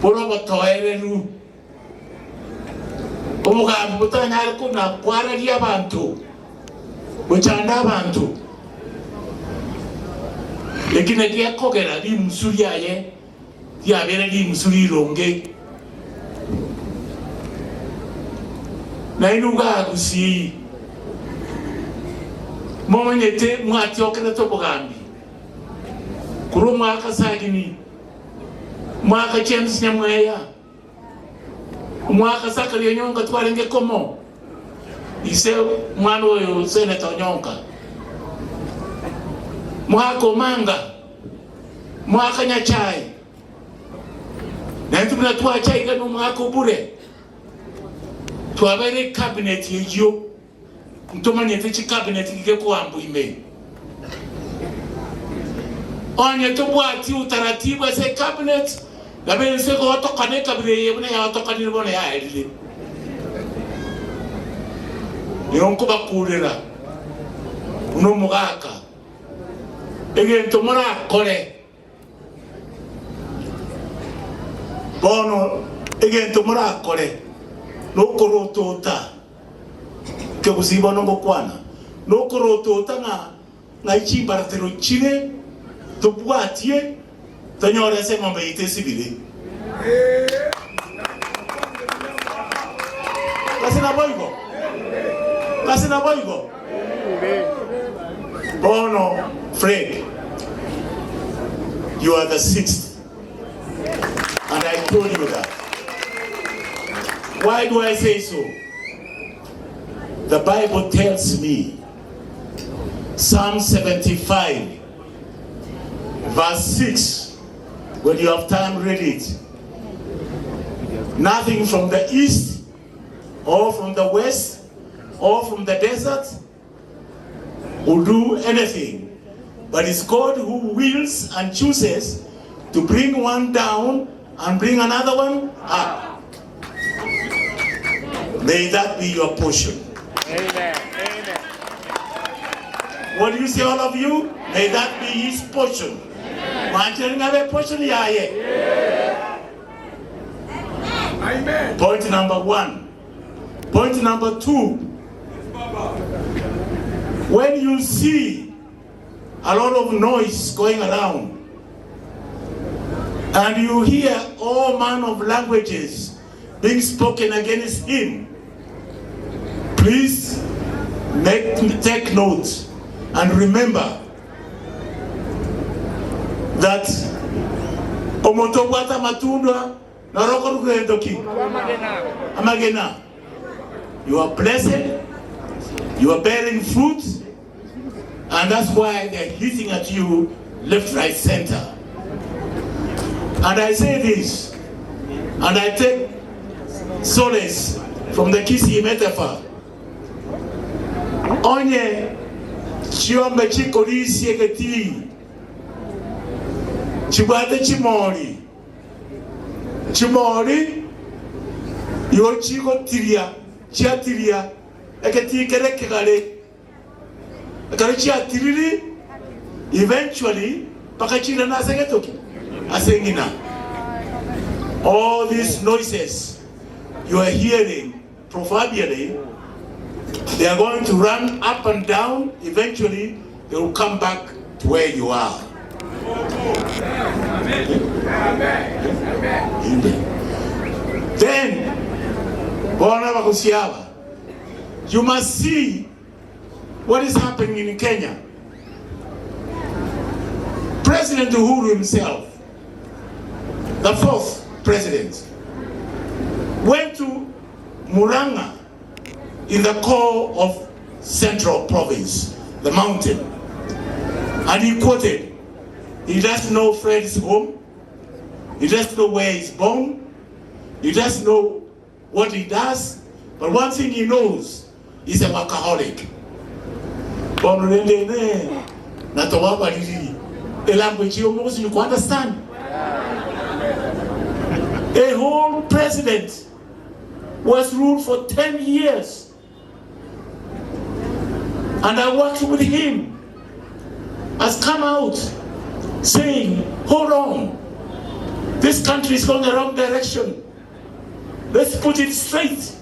Bore obotoereru, obogambi botanyare kona-kwararia abanto, gochanda abanto. Eki nakio gekogera rimusu riaye riabeire rimusu rironge. Nainwe iga Gusii, momanyete mwatiokerete obogambi korwa omwaka Sagini. Mwaka James Nyamweya, omwaka Zachary Onyonka twarenge komo, ise omwana oyo Senator Onyonka, mwaka Omanga, mwaka Nyachae, naintwe buna twacha iga nomwaka Obure, twabeire ecabinet eyio. Ntomanyete chikabineti gekoambwa ime. Onye tobwati utaratibu ase ecabinet, nabo ense egotokana ekabira eye buna yagotokanire bono yaerire. Nigo nkobakurera buna omogaka, egento morakore bono, egento morakore nokorotota. Ekegusii bono ngokwana nokorotota ng'a ng'ai chimbaratero chire tobwatie tonyore ase eng'ombe yaito esibire. Gose naboigo? Gose naboigo? Bono Fred, you are the sixth and I told you that. Why do I say so? The Bible tells me, Psalm 75 verse 6, when you have time read it. Nothing from the east or from the west or from the desert will do anything, but it's God who wills and chooses to bring one down and bring another one up. May that be your portion. Amen. Amen. What do you say, all of you? May that be his portion. Mwanchire ng'abe portion yaye. Point number one. Point number 2, when you see a lot of noise going around and you hear all manner of languages being spoken against him, please make, take note and remember that omonto obwate amatundwa Noro okorwa gento ki? Amagena. You are blessed, you are bearing fruit, and that's why they are hitting at you left, right, center. And I say this, and I take solace from the Kisii metaphor. Onye chiombe chikorisia egetii chibwate chimori Chimori igo chigotiria chiatiria egetii kere ekegare, ekero chiatiriri eventually mpaka chiirane ase egetoki ase eng'ina. All these noises you are hearing proverbially they are going to run up and down eventually they will come back to where you are. Amen. Then bono abagusia aba you must see what is happening in Kenya. President Uhuru himself, the fourth president, went to Murang'a in the core of Central Province, the mountain. And he quoted, he doesn't know Fred's home, he doesn't know where he's born, he doesn't know what he does, but one thing he knows, he's a workaholic. Bono rende ine natoba abariri elanguage y'omogosinyi ku understand. A whole president was ruled for 10 years and I worked with him has come out saying hold on. This country is going the wrong direction. Let's put it straight.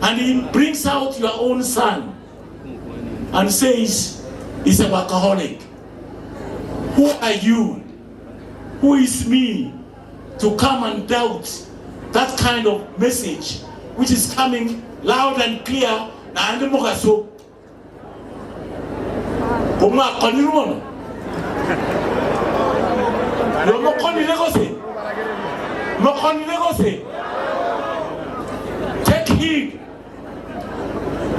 And he brings out your own son and says he's a workaholic. Who are you? Who is me to come and doubt that kind of message which is coming loud and clear naende mogaso? Komwakonirwe mono? Igo mokonire gose? Mokonire gose? Take heed.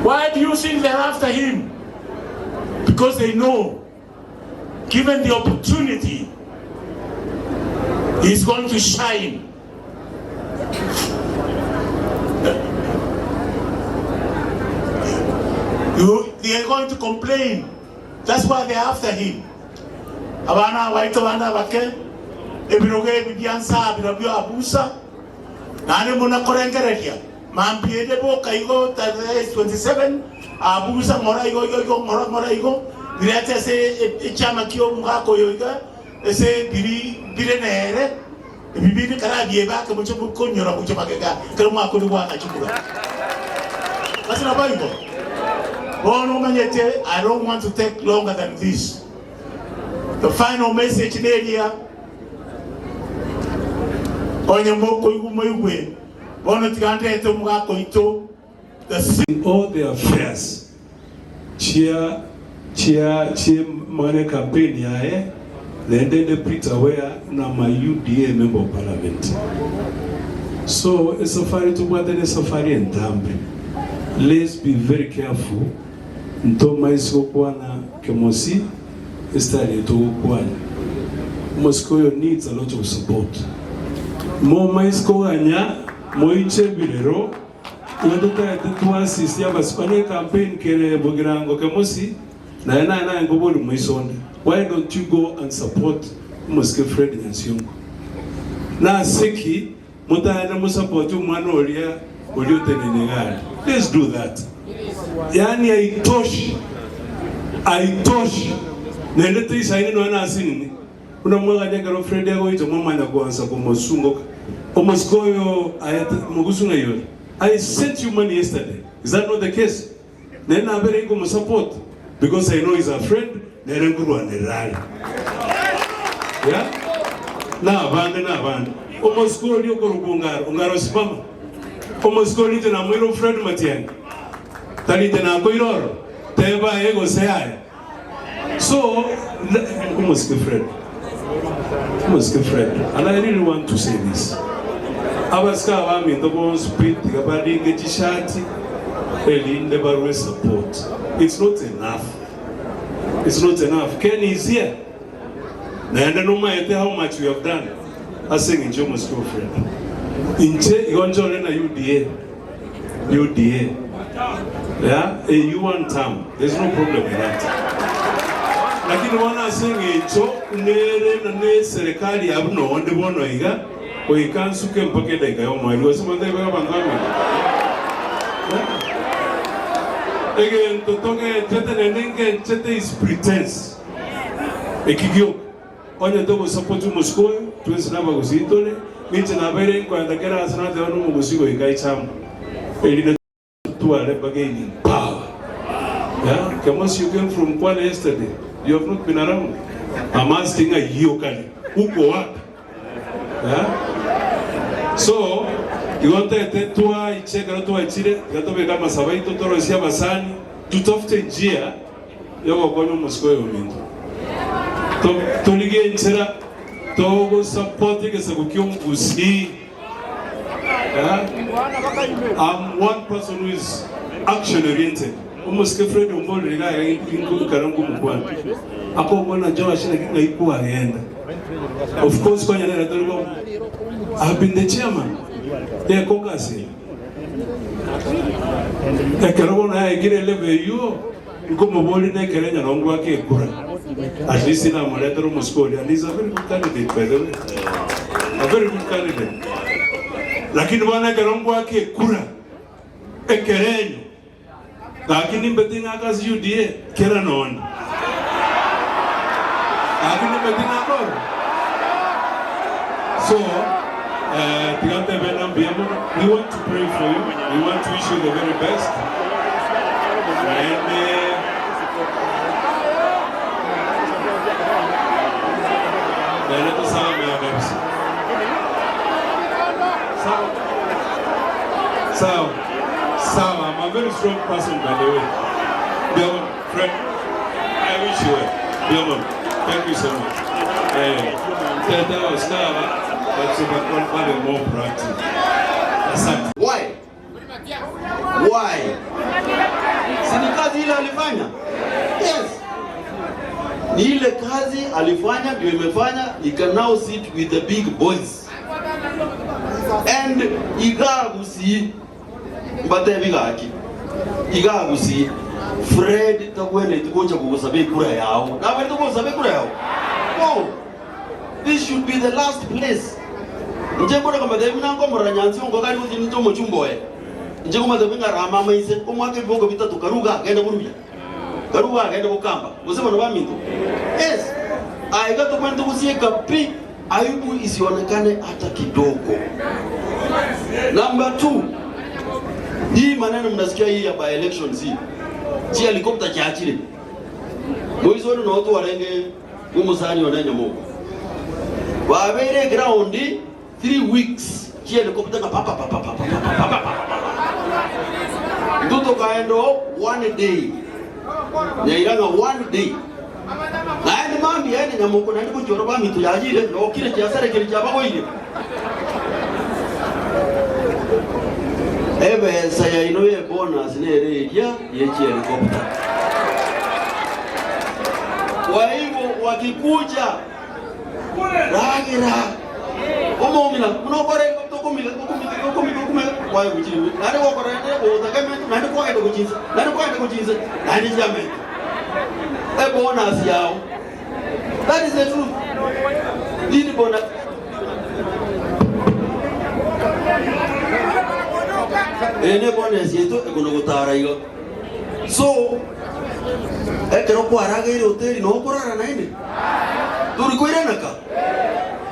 Why do you think they're after him? Because they know, given the opportunity, he's going to shine. You, they are going to complain. That's why they're after him. Abana baito bande abake, ebirogo ebi bia nsaa birobio abusa, naende buna korengereria, mambia ende boka igo tarehe 27, abusa ng'ora igo igo igo ng'ora ng'ora igo, birete ase echiama kia omogaka oyo iga, ase biri bire nere, Ebi binde karabiebe ake moche konyora gochia magega ekero mwakorire goaka chikura. Ase naboigo, bono omanyete I don't want to take longer than this. The final message neria, onye mokoigwa moigwe, bono tiga ndete omogaka oito the. In all the affairs chia chia chie mang'ana e campaign yaye naende inde pretty aware na my UDA member of parliament. So esafari tobwate ne esafari entambe let's be very careful ntomaisi gokwana kemosi estyle eye togokwana. Omosike oyo needs a lot of support. Momaisi koganya moiche ebirero. Igo totaete twasisia abasibwa ne campaign kere bogirango kemosi naye naye naye nkobori moiso onde why don't you go and support omosike Fred Nyansiongo nase ki motagende mosapote omwana oria oria otenene iga aria let's do that yaani haitoshi haitoshi naende toisaine nonya nase nini Buna mwaganya ekero Fred agoicha mwamanya koansa komosungoka omosike oyo aye mogusu ng'ai ore? I sent you money yesterday is that not the case? Nere nabere inkomosupport because I know he's a friend nere nkorwanerera are yeah na abande na abande. Omosike oria okorokwa Ongaro, Ongaro simama. Omosike oria inche namoire o Fred Matiang'i tari inche nakoire oro teba aye gose yaya. So, omosike Fred, omosike Fred, and I really want to say this, abasike abaminto bonsi pi tiga baringe chishati erinde barwe support. It's not enough. It's not enough. Ken is here. Naende nomaete how much we have done ase eng'encho y'omosike o Fred. Inche igo nchore na UDA. UDA. Yeah, a you one term. There's no problem with that. Lakini bono ase eng'encho nere na ne serikali ya buna onde bono iga goika nsuke mpaka edaika y'omoerio gose montebi abanto bamino. Yeah. Egento togechete naende ngenchete is pretense. Eki gioka. Onye togosapoti omosike oyo, twensi nabagusii tore, ninche nabeire inkoenda kera aase nateba nomogusii goika aiche amo, erinde totware bargaining power. Yeah, Kemosi you came from Kwale yesterday, you have not been around. I'm asking ng'ai okare, uko wapi? Yeah? So, igo ntagete twaiche ekero twaichire, tiga tobeke amasabo aito torosie abasani, tutafute njia yogokonya omosike oyo ominto. Torigie enchera togosupport egesaku ki'omogusii. I'm one person who is action oriented. Omosike Fred omborire iga iga ekero nkomokwana akongwana Joash naki ng'ai kwagenda. Of course konya nere tori bo I've been the chairman ye caucus eye. Ekero bono yaikire elevel eyio Nkomoboria nekero enyarongo ake ekura, at least namoretere omosike oria, and he's a very good candidate by the way, a very good candidate. Lakini bono ekero ngwaka ekura, ekerenyo, gaki nimbe ting'aka ase UDA, kera nonde. Gaki nimbe ting'aka oro. So eh, tiga ntebe ng'a mbuya mono, we want to pray for you, we want to wish you the very best, naende naende tosabe amaya kabisa. Sawa? Sawa. Sawa, I'm a very strong person by the way. Mbuya mono, Fred, I wish you well. Mbuya mono. Thank you so much. Eh, tete abasikaaba bache babe more proactive. Asante. Why? Why? Si ni kazi ile alifanya? Yes. Ni ile kazi alifanya ndio imefanya he can now sit with the big boys. And igagusi mbatebi gaki igagusi Fred tagwenereti gocha kogosaba ekura yao. Nabwenerete kogosaba ekura yao? No. This should be the last place. Inche nkore komotebi buna nkomorora Nyansi ongo gari gose ninche omochumba oye. Inche nkomotebi ng'a rama amaise, omwake ebibongo bitato karuga agende boruya. Karuga agende gokamba. Gose bono baminto? Yes. Aye iga tobwenerete gosieka pi, aibu isionekane hata kidogo. Number two, hii maneno mnasikia hii ya by elections hii. Chi helicopter chiachire. Moise one noo twarenge Omosani one nyamoko. Babeire eground 3 weeks chihelicopter ng'a papapapapapapapapapa. Intwe tokaenda oo one day. Nyaira ng'a one day. Naende mambia ende nyamoko naende gochia oro baminto yayire nokire chiasarekire chiabagoire. Ebesa yaino y'ebonus nere eria ye chihelicopter. Kwa hivyo wakikuja ragira omong'ina buna okore okomiga okomiga okomiga okomiga kwaye gochia ime naende gokora naende gotaka emento naende kwagenda gochia inse naende kwagenda gochia inse naende chiamento ebonus yao. That is the truth. Nini bonus? Eye ne bonus yaito ekona gotara iga. So, ekero kwarageire hoteli noo okorara naende? Tori koirana ka?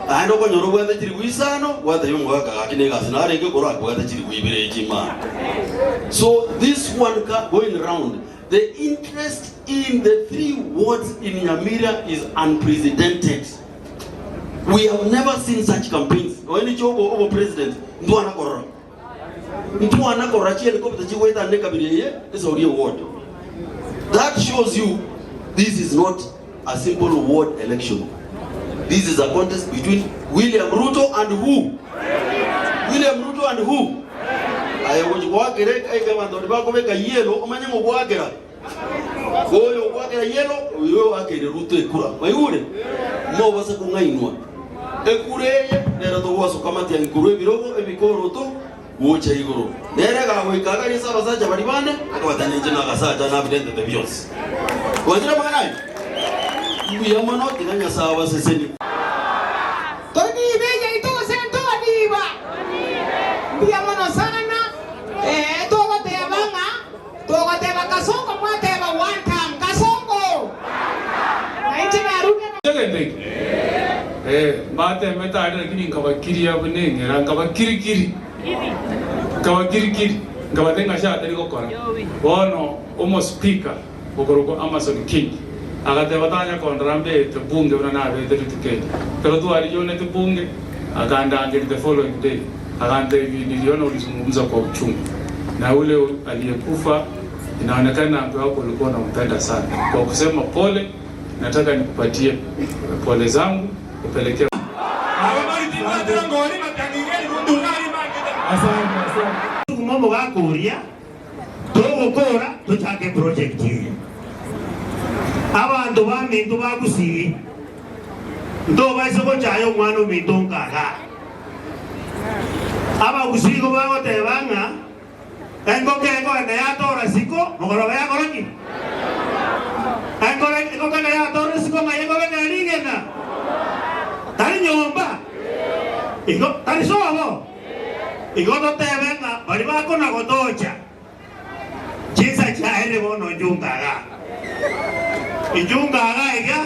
Naende okonyora obwate chilifu isano, gwatebia omogaka gaki na egasi narenge korwa akobwate chilifu ibere echi imana. So this one going round, the interest in the three wards in Nyamira is unprecedented. We have never seen such campaigns. Nonya niche obo obo president ntwana korora. Ntwana korora chi helicopter chigoetana ekabira eye esauri ward. That shows you this is not a simple ward election. This is a contest between William Ruto and who? William Ruto and who? Aye gochi goakera abanto baria bakobeka yellow omanye ng'a ogoakera. Oyo ogoakera yellow oyo oakeire Ruto ekura. Mwaigure? Mobase kong'ainwa. Ekura eye nero togosoka amatiang'i korwa ebirogo ebikoroto gocha igoro. Nere gagoika agaria ase abasacha baria bande, akabatebia, Inche nagasacha nabirentete bionsi. Gwanchire amang'ana ayio? Mbuya mono, tiga Nyasae abasesenie. Toniiba eyaito gose ntoniiba? Mbuya mono sana. Ee, togoteba ng'a togoteba Kasongo mwateba one term. Kasongo! Na inche narure na. Egento eke eh, mbatemete aria lakini nkabakiria buna eng'era, nkabakirikiri, nkabakirikiri, nkabatebia ng'a shatari gokora. Bono omospeaker okorokwa Amason Kingi agateba tanya kondora mbete bunge buna nabete rituko eri. Ekero twarionete bunge, akandangeria the following day, agantebia niliona ulizungumza kwa uchungu na ule aliyekufa inaonekana mke wako ulikuwa unampenda sana. Kwa kusema pole Nataka nikupatie pole zangu upelekee. Tuguma omogaka oria togokora tochake project eye. Abanto baminto ba Gusii ntobaise gochaya omwana ominto nkaga. Abagusii igo bagoteba ng'a Engoko ekoenda yatora isiko, mogoroba yakora ki? Enkoro engoko eke yatora isiko ng'ai ekobekera rigena? Tari nyomba? Igo tari sobo? Igo totebe ng'a baria bakona gotocha chinsa chiaerire bono inchunga igaa. Inchunga igaa iga,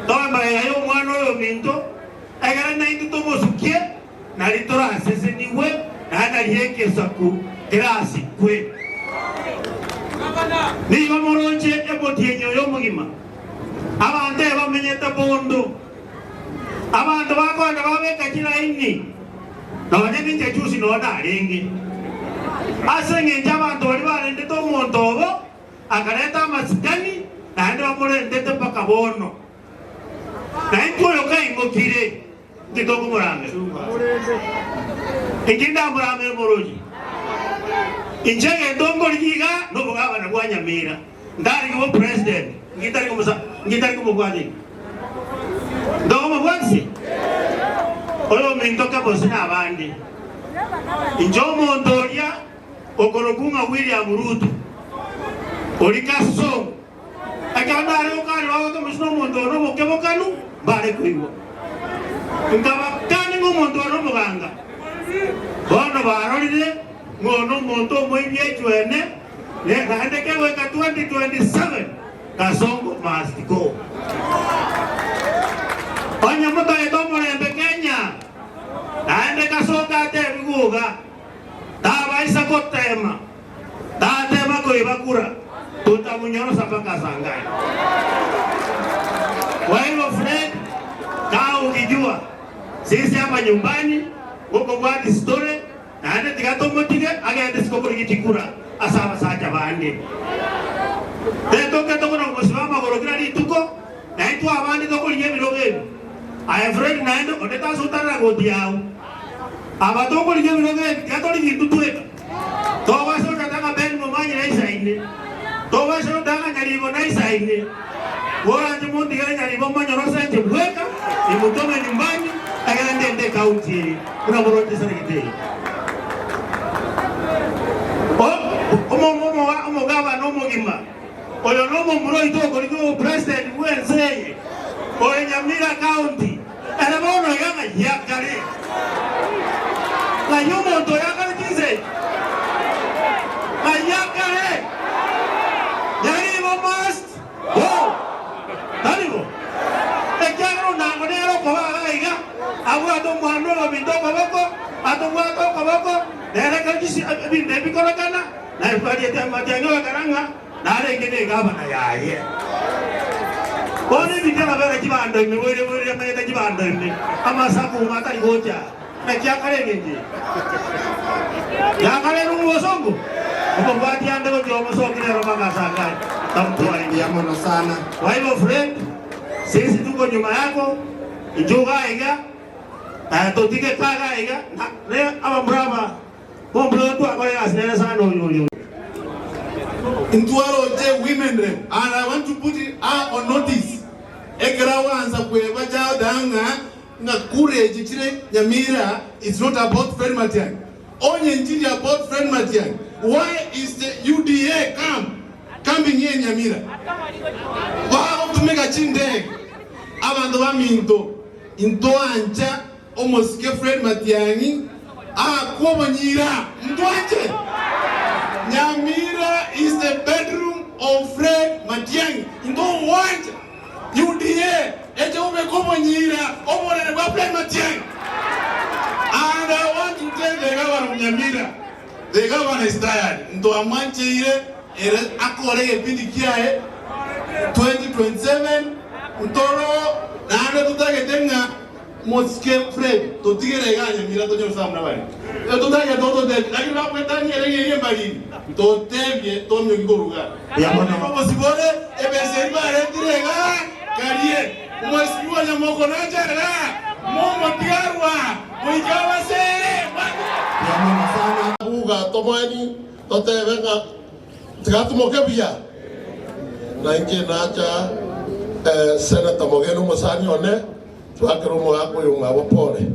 tobe magega y'omwana oyo ominto. Egere naintwe tomosukie, nari torasesenigwe, naende nari egesaku kerasikwe. Nigo moroche emotienyi oyo omogima, abanto ebamenyete bondo, abanto bakogenda babeka chilaini, nonya ninche juzi noo narenge. Ase engencho abanto baria barendete omonto obo, akareta amasikani, naende bamorentete mpaka bono. Na intwe oyo kaimokire, inki tokomoramera? Inki ndamoramere morori? Inche egento nkorigia iga nobogabana bwa Nyamira. Ntarenge bo president, inki ntari komosa, inki ntari komobwateri? Ntokomobwatisia? Oyominto kebose na abande. Inche omonto oria okorokwa ng'a William Ruto, oria Kasongo, Ekero nare gokaanera ogotomosia nomonto one omokebokanu, mbare koigwa. Nkabakania ng'a omonto one omoganga. Bono barorire ng'a one omonto omoibi echwene, naende kegoika 2027, Kasongo must go. Onye motagete omorembe Kenya, naende Kasongo atebigwe iga, tabaisa gotema. Tateba koiba kura, totamunyorosa mpaka asangae. Kwa hivyo Fred, kaa ukijua sisi hapa nyumbani ngokobwati story naende tiga tomotige agende isiko korigia chikura ase abasacha bande. Tetoke tokona komosiba amagoro kera rituko na intwe abande tokorigia ebirogo ebi. Aye Fred naende onde tasotarera goti yao. Aba tokorigia ebirogo ebi tiga torigie intwe tweka. Tobaisa gotata ng'a Ben Momanyi naisaine. Tobaisa gotata ng'a Nyaribo naisaine. Boranche montigere Nyaribo monyore ase inche bweka, nimotome nyumbani, ekero ndende ekaunti eye buna moroche eseregete eye. Omogabana omogima oyo nomomura oito okorigia obopresident bw'ense eye, oyo Nyamira County. Ere bono iga ng'ai akare? Ng'ai omonto oyo akare chinsa echi? Ng'ai akare? Nyaribo must go. Tari bo? Ekiagera onango nere okoba iga iga, abwate omwana oyominto okoboko, atobwate okoboko, nere ekero chisi ebinto ebi bikorekana, naye bariete amatiang'i ogekora ng'a Narenge negabana yaye. Bono ebinto nabere chibando ime, boire boire amenyete chibando ime, amasaku atari gocha. Naki akare engencho eye? Yakare ere omosongo? Omobwati ande gochia omosoki nere mpaka tamutware. Mbuya mono sana. Kwa hivyo Fred, sisi tuko nyuma yako, inchuo iga iga, totige kaa iga iga, na abamura aba Momura oyo twakora egasi nere sana oyo oyo. Ntwaroche women rep and I want to put it her on notice ekero agoansa kweba chao ng'a ng'a kura echi chire Nyamira it's not about Fred Matiang'i. Onye nchiri about Fred Matiang'i why is the UDA camp coming here in Nyamira? Bagotumeka chindege abanto baminto intwancha Omosike Fred Matiang'i aakwe obonyira. Ntwanche? Nyamira is the bedroom of Fred Matiang'i. Intogwancha UDA eche gobeka obonyira oborere bwa Fred Matiang'i. And I want to tell the governor of Nyamira, the governor is tired. Ntwamwancheire ere akore egepindi kiaye 2027 ntoro naende totagete ng'a Mosike Fred, totigere iga nyamira tonyore saa buna bare. Totagete ototebie, lakini bagwetania ere ng'eria embariri, totebie tomioki koruga. Mbuya mono. Omosibore ebesa eria baretire iga karie. Omosibwa nyamoko nache iga, momotigarwa goika abasere. Mbuya mono sana. Buga tomoeni totebe ng'a tiga timoke buya. Na inche nacha Senator Mogeni omosani one. Twakera omogaka oyo omwabo pole.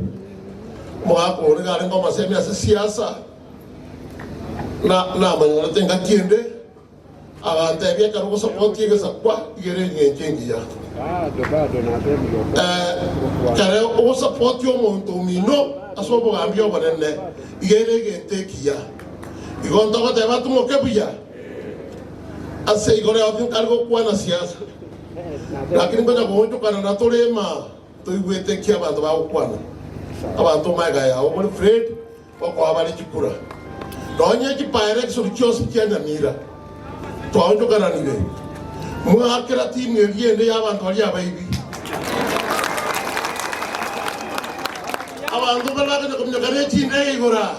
Omogaka oyo nigo arenge omosemia ase siasa, na namonyorete engaki ende, agantebia ekero ogosapoti egesakwa iga ere eng'encho engiya. Ekero ogosapoti omonto omino ase obogambi obonene iga ere egento ekiya. Igo ntogoteba timoke buya ase igoro yao tinkari gokwana siasa, lakini ngocha goonchokana na tore imaa. Ntoigwete ki abanto bagokwana? Abanto magega yao bore Fred bakoa bare chikura. Nonye chipaerection chionsi chia Nyamira twaonchokananire, mwaakera timu eria ende y'abanto baria abaibi. Abanto mbare bakonya kominyoka ne chindege igoro aa,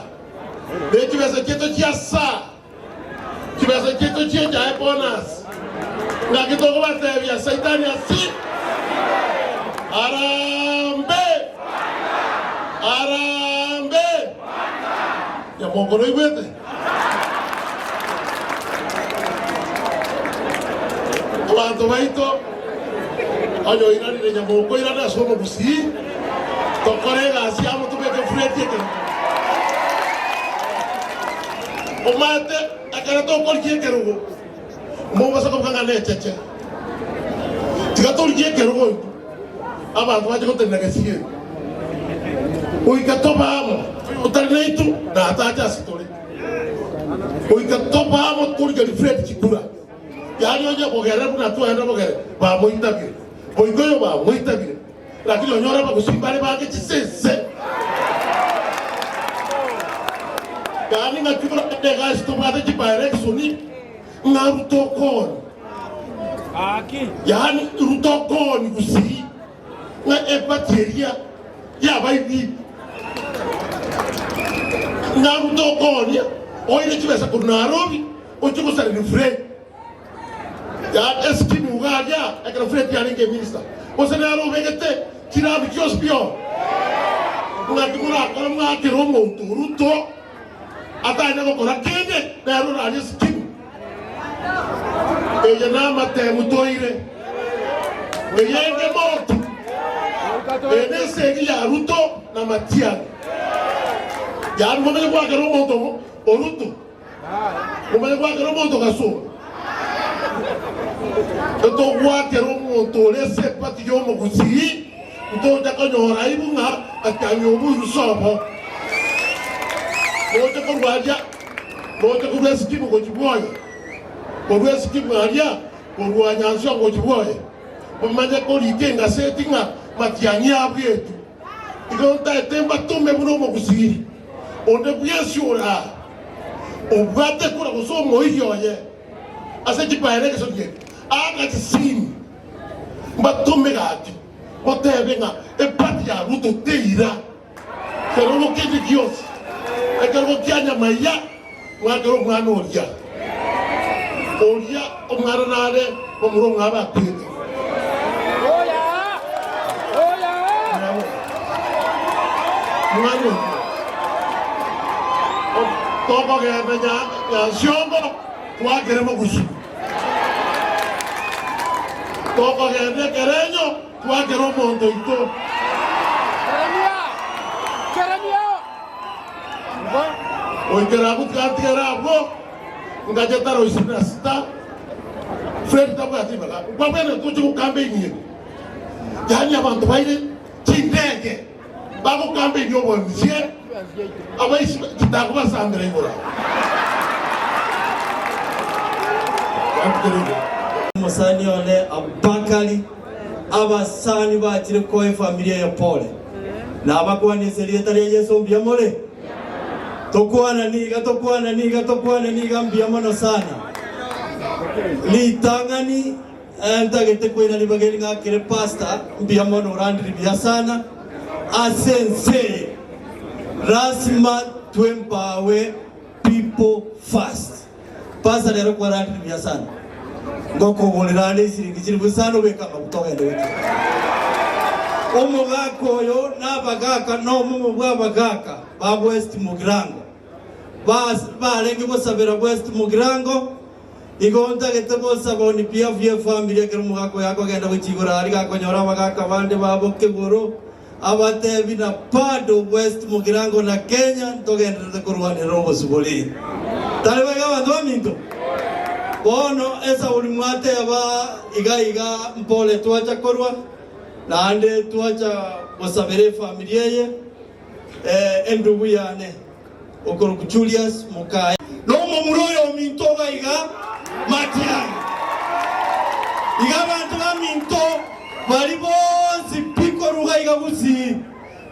ne chibesa chiaito chia saa. Chibesa chiaito chi'echae bonus. Ngaki tokobatebia Saitani asi Harambee! Harambee! Nyamoko noigwete? Abanto baito onye oiranire Nyamoko oirane ase omogusii tokore egasi amo tobeke fureti ekerogo. Omanyete, ekero tokorigia ekerogo, omobasa kobuga ng'a necheche. Tiga torigie ekerogo intwe, abanto bache gotenena gesieri. Goika tobe amo, otari naintwe natache ase tore. Goika tobe amo torigerie Fred chikura. Yaani onye bogere buna twagenda bogere, bamoitabire. Goika oyo bamoitabire. Lakini onyore abagusii mbare bange chisese. Yaani ng'aki oragende egasi tobwate chidirection ng'a Ruto okoni. Yaani Ruto okoni gusii ng'a eparty eria yabaibi ng'a Ruto okonia oire chibesa korwa Nairobi ochie gosareri Fred. Ya Eskimo iga aria ekero Fred arenge eminister, gose nere obegete chirabu chionsi pi oo? Ng'aki morakore mwakere omonto Ruto atanya gokora kende nere orarie Eskimo? Eye namatemu toire. Eye enge moto. Eye nesegi ya Ruto na Matiang'i. Yaani momanye gwakera omonto o Ruto. Momanye gwakera omonto gasomba, etogwakera omonto ore ase epati y'omogusii, ntocha konyora aibu ng'a atiang'e oboiru sobo. Noche korwa aria, noche korwa esikimu gochia bwoye, korwa esikimu aria, korwa Nyansiongo gochia bwoye, momanye korika engaseti ng'a matiang'i abwetwe. Igo ntaete mbatome buna omogusii onde bwensi ore aa, obwate kura gose omoiri oye ase chipaera egesori eke, aaka chisimi, mbatome gaki, motebe ng'a eparty ya Ruto teira kerogo kende gionsi, ekerogo kia Nyamaiya mwakere omwana oria, oria omwana nare momura omwabo akwete. Mwana oyio tokogenda Nyansiongo twakere mogusu, tokogenda ekerenyo twakere omonto oito. Goikera abwo tigantigera abwo, ngacha taro isini na sita, Fred tabwati ribaga, nkwabwene toche gocampaign ere. Yaani abanto baire chindege bagocampaign obomisie, abaisi chitagobasambera igoro abwo. Tigantigera igoro. Omosani one Abubakari, abasani bachire koa efamilia eye pole. Nabakwanie ase erieta ria Yeso mbuya more? Tokwana niga, tokwana niga, tokwana niga mbuya mono sana. Ritang'ani eh, ntagete koira ribaga eri ng'akere pastor mbuya mono orandire buya sana ase ense eye. Lasima twempower people first. Pastor rero kwarandire buya sana. Ngokogorera ande isiringi chilifu isano obeke amaguta ogende gochia. Omogaka oyo na abagaka na omomo bwa abagaka ba West Mugirango barenge gosabera West Mugirango igo ntagete gosaba on behalf ye family ekero omogaka oyo akogenda gochia igoro aria gakonyora abagaka bande babo kegoro abatebi na bado West Mugirango na Kenya ntogenderete korwanerera obosibore. Tari boigo abanto baminto? Bono esauri mwateba iga iga mpore twacha korwa naende twacha gosabera efamiri eye endugu yane okorokwa Julius Mokaya. Nomomura oyo ominto iga iga Matiang'i. Iga abanto baminto baria bonsi pi korwa. Koruga iga gusii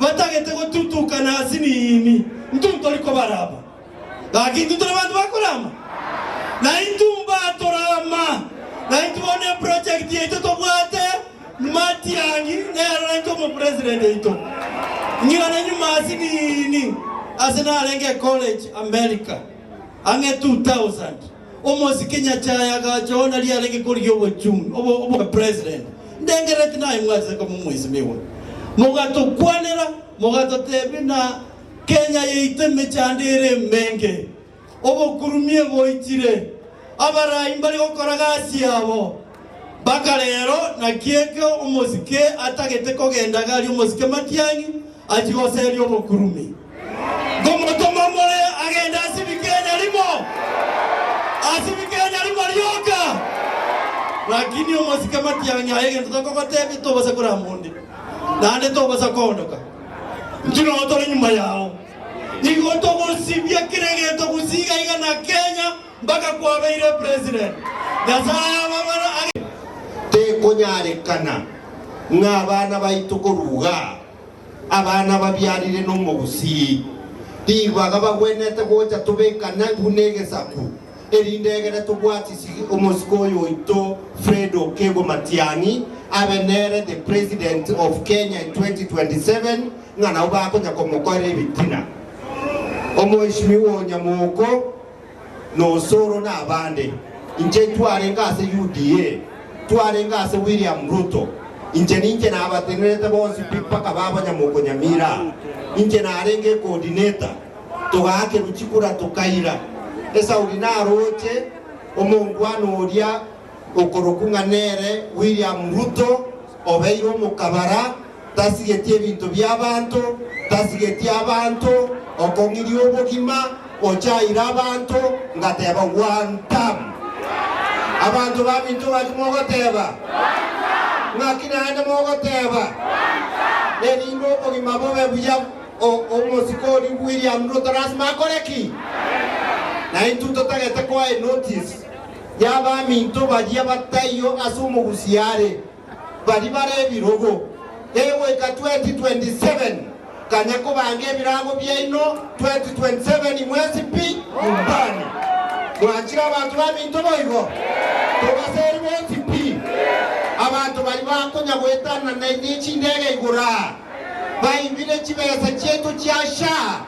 batagete gotutukana asinini, intwe ntori kobarama. Gaki intwe tore abanto bakorama? Na intwe mbatorama. Na intwe bono eproject yaito tobwate Matiang'i nero naintwe omopresident oito. Ng'irane nyuma asinini ase narenge ecollege America ang'e 2000. Omosike Nyachae agacha oo nario arenge korigia obochumi obo obo president. Ndengerereti naye mwachete koba omwesimigwa. Mogatokwanera, mogatotebia na Kenya yaito emechando ere emenge. Obokurumia boichire. Abarai mbari gokora gasi yabo. Mpaka rero naki eke omosike atagete kogenda gari omosike Matiang'i achie goseria obokurumi. Nkomotoma more agende asibike enyarimo, asibike enyarimo rioka. Lakini omosike Matiang'i aye egento tokogotebia tobasa korama onde, naende tobasa koondoka. Intwe nogo tore nyuma yao. Igo togosibia kera egento gusii iga iga na Kenya mpaka kwabeire president. Nyasaye ababare age. Tekonyarekana ng'a abana baito korwa igaa, abana babiarire nomogusii, ribaga bagwenerete gocha tobekane buna egesaku, erinde egere tobwatisi omosike oyo oito Fred Okegwo Matiang'i abe nere the President of Kenya in 2027, ng'a nabo bakonya komokorera ebitina. Omoeshimiwa o Nyamoko na Osoro na abande, inche twarenge ase UDA, twarenge ase William Ruto, inche ninche nabatenerete bonsi pi mpaka baba Nyamoko Nyamira, inche narenge ecoordinator, togaakerwa chikura tokaira. Esauri naroche omongwana oria okorokwa ng'a nere William Ruto obeire omokabara, Tasigeti ebinto bi'abanto, tasigeti abanto, okong'iria obogima, ochaire abanto, ngateba, One term. Abanto baminto ng'aki mogoteba? Ng'aki naende mogoteba? Erinde obogima bobe buya, omosike oria William Ruto lasima akore ki? Na intwe totagete koa enotice y'abaminto baria bataiyo ase omogusii are. Baria bare ebirogo, egoika 2027, kanya kobanga ebirago biaino 2027 mwensi pi nyumbani. Mwanchire abanto baminto boigo? Tobaseri bonsi pi. Abanto baria bakonya goetanana ne chindege igoro aa, baibire chibesa chiaito chia SHA,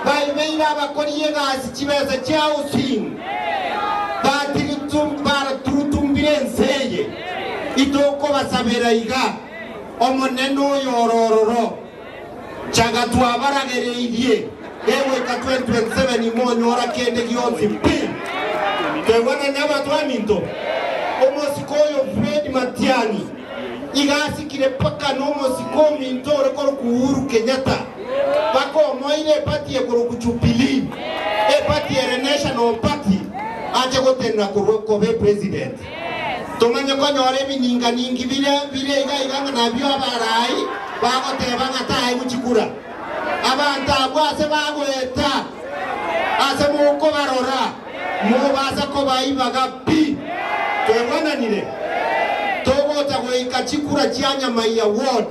baibeire abakori egasi chibesa chia housing, baraturutumbire ense eye. Itokobasabera iga, Omonene oyo ore ororo, chaga twabaragereirie, egoika 2027 imonyora kende gionsi pi. Toigwanane abanto baminto? Omosike oyo Fred Matiang'i iga asikire mpaka nomosike ominto ore korokwa Uhuru Kenyatta, mpaka omoeire eparty ekorokwa Jubilee, eparty ere national party, ache gotenena korwa koba epresident. Tomanye konyora ebininganingi biria bire iga iga ng'a nabio abarai bagoteba ng'a taegwe chikura. Abanto abwo ase bagoeta, ase mokobarora, mobasa kobaibaga pi. Twaigwananire? Togocha goika chikura chia Nyamaiya ward.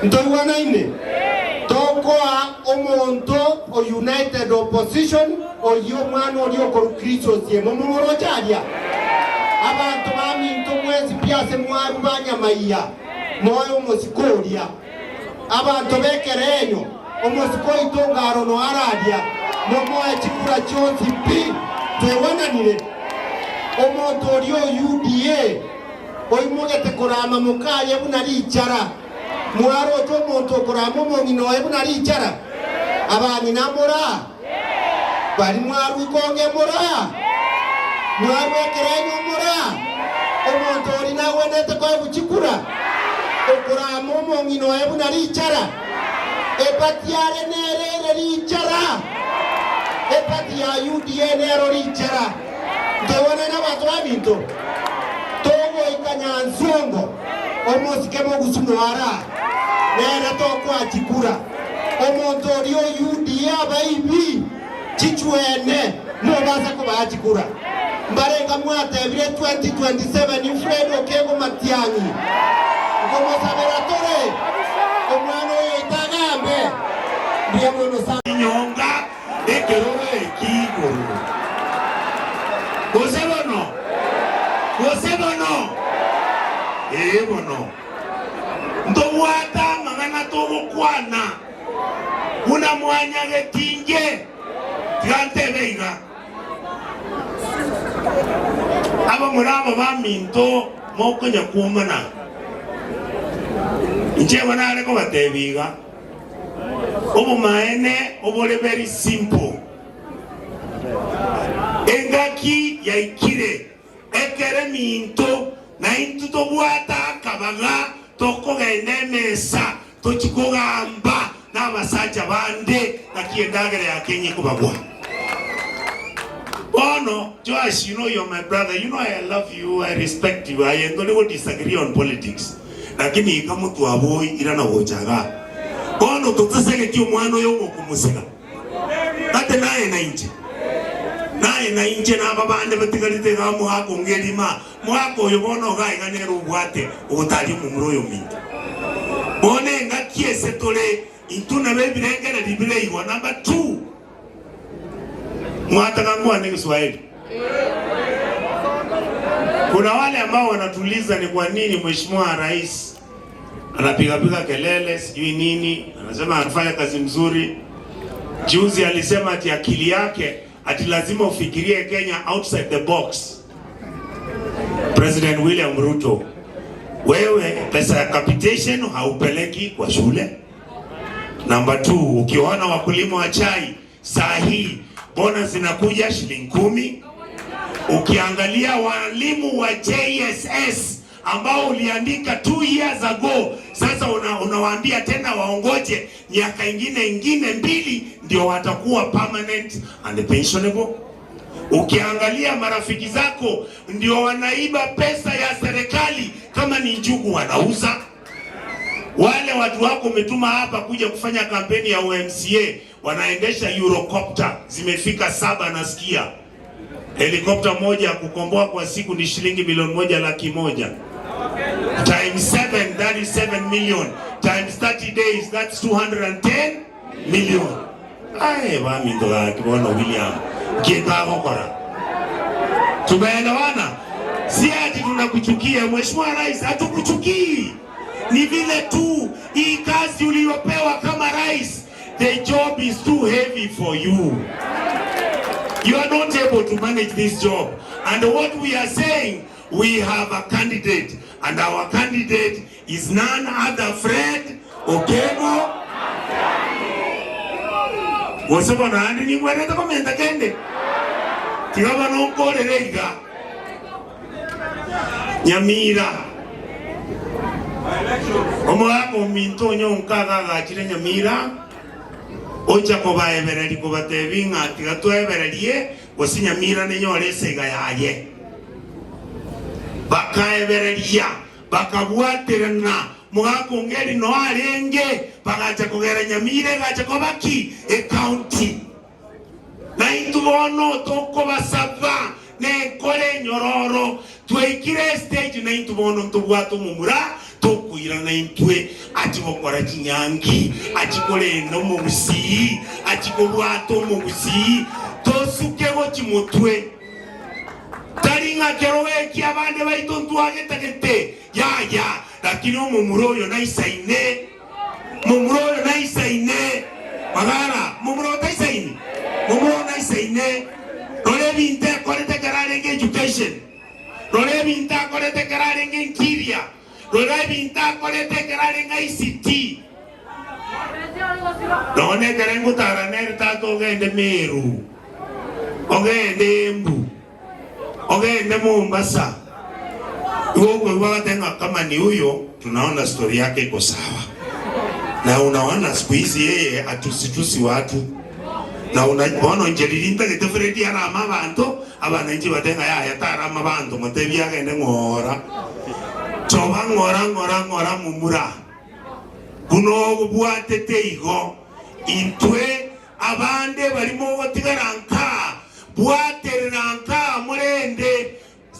Ntoigwanaine? Tokoa omonto o United Opposition oyio omwana oria okorwa Chris Osiemo momoroche aria? Abanto baminto mwensi pi ase mwarwa ba Nyamaiya, moe omosike oria. Abanto b'ekerenyo, omosike oito ngaro noare aria, momoe chikura chionsi pi. Twaigwananire? Omonto oria o UDA oimogete korama mokaye buna richara. Mwaroche omonto okorama omong'ina oye buna richara? Abang'ina moraa? Baria mwarwa ikonge moraa? Mwarwa ekerenyo moraa? Omonto oria nagwenerete koegwa chikura, okorama omong'ina oye buna richara? Epati are nere ere richara? Epati ya UDA nero richara? Ntoigwanane nabanto baminto? Togoika Nyansongo, omosike mogusu noara, nere tokoa chikura. Omonto oria o UDA abaibi chichwene mobasa kobaa chikura. Mbarenga mwatebire 2027 Fred Okengo Matiang'i. Nkomosabera tore omwana oyo oito agambe. Mbuya mono sana. Enyonga ekeroro eki igoro. Gose bono? Gose bono? Ee bono. Ntobwate amang'ana togokwana buna mwanyagetinge. Tiga ntebe iga, Abamura aba baminto mokonya kwomana, inche igo nare kobatebia iga, Obomaene obore very simple. Engaki yaikire ekere minto naintwe tobwate akabaga tokogenda emesa tochie kogamba nabasacha bande naki endagera ya Kenya ekobagwa. Bono Joash you know you're my brother you know I love you I respect you aye ntori go disagree on politics lakini ika motwaboi irana gocha igaa bono totasegeti omwana oyo omokomosega Gati naye nainche, naye nainche naba bande batigarete iga omogaka onge erima, omogaka oyo bono iga iga nere obwate ogotaria omomura oyo ominto. Bono engaki ase tore intwe nabo ebirengererio biraigwa. Number 2, mwataka nkwane egeswahili? Kuna wale ambao wanatuuliza ni kwa nini Mheshimiwa Rais anapigapiga kelele sijui nini, anasema anafanya kazi mzuri. Juzi alisema ati akili yake ati lazima ufikirie Kenya outside the box. President William Ruto, wewe pesa ya capitation haupeleki kwa shule. Namba 2, ukiona wakulima wa chai saa hii bonus zinakuja shilingi 10. Ukiangalia walimu wa JSS ambao uliandika 2 years ago, sasa unawaambia tena waongoje miaka ingine ingine 2 ndio watakuwa permanent and pensionable. Ukiangalia marafiki zako ndio wanaiba pesa ya serikali, kama ni njugu wanauza. Wale watu wako umetuma hapa kuja kufanya kampeni ya UMCA wanaendesha Eurocopter zimefika 7 nasikia. Helikopta moja ya kukomboa kwa siku ni shilingi milioni 1,100,000. Times 7, that is 7 million. Times 30 days, that's 210 million. Aye, wami ndo kibono William. Kienda gokora. Tumeelewana? Si ati tunakuchukia Mheshimiwa Rais, hatukuchukii. Ni vile tu hii kazi uliyopewa kama rais, the job is too heavy for you. You are not able to manage this job. And what we are saying, we have a candidate, and our candidate is none other Fred Okengo. Gose bono ande ningwerete komenta kende. Tiga bono nkorere iga. Nyamira. Omogaka ominto onyonka agagachire Nyamira, ocha kobaebereria kobatebia ng'a tiga twebererie gose Nyamira nenyore esega yaye. Bakaebereria, bakabwaterana, mogaka onge eri noe arenge, bagacha kogera Nyamira egacha koba ki? Ecounty. Na intwe bono tokobasaba nenkore enyororo, twaikire estage na intwe bono ntobwate omomura tokoirana intwe achi gokora chinyangi, achi korenda omogusii, achi kobwata omogusii, tosuke gochi motwe. Tari ng'a kero geki abande baito ntwagetagete, yaya, lakini omomura oyo naisaine. Momura oyo naisaine, magara, momura otaisaini, momura oyo naisaine. Rora ebinto ekorete ekero arenge education, rora ebinto akorete ekero arenge interior, rora ebinto akorete ekero arenge ICT. Nonya ekero ngotara nere tata ogende Meru, ogende Embu, ogende Mombasa, igo okoigwa agoteba ng'a kama ni huyo tunaona story yake iko sawa. Na unaona siku hizi yeye atusitusi watu. Na una, bono inche riria ntagete Fred arame abanto, abananchi batebe ng'a yaya tarama abanto motebie agende ng'ora. Choba ng'ora ng'ora ng'ora momura. Buna obwatete igo, intwe abande baria mogotigara nkaa, bwaterera nkaa morende,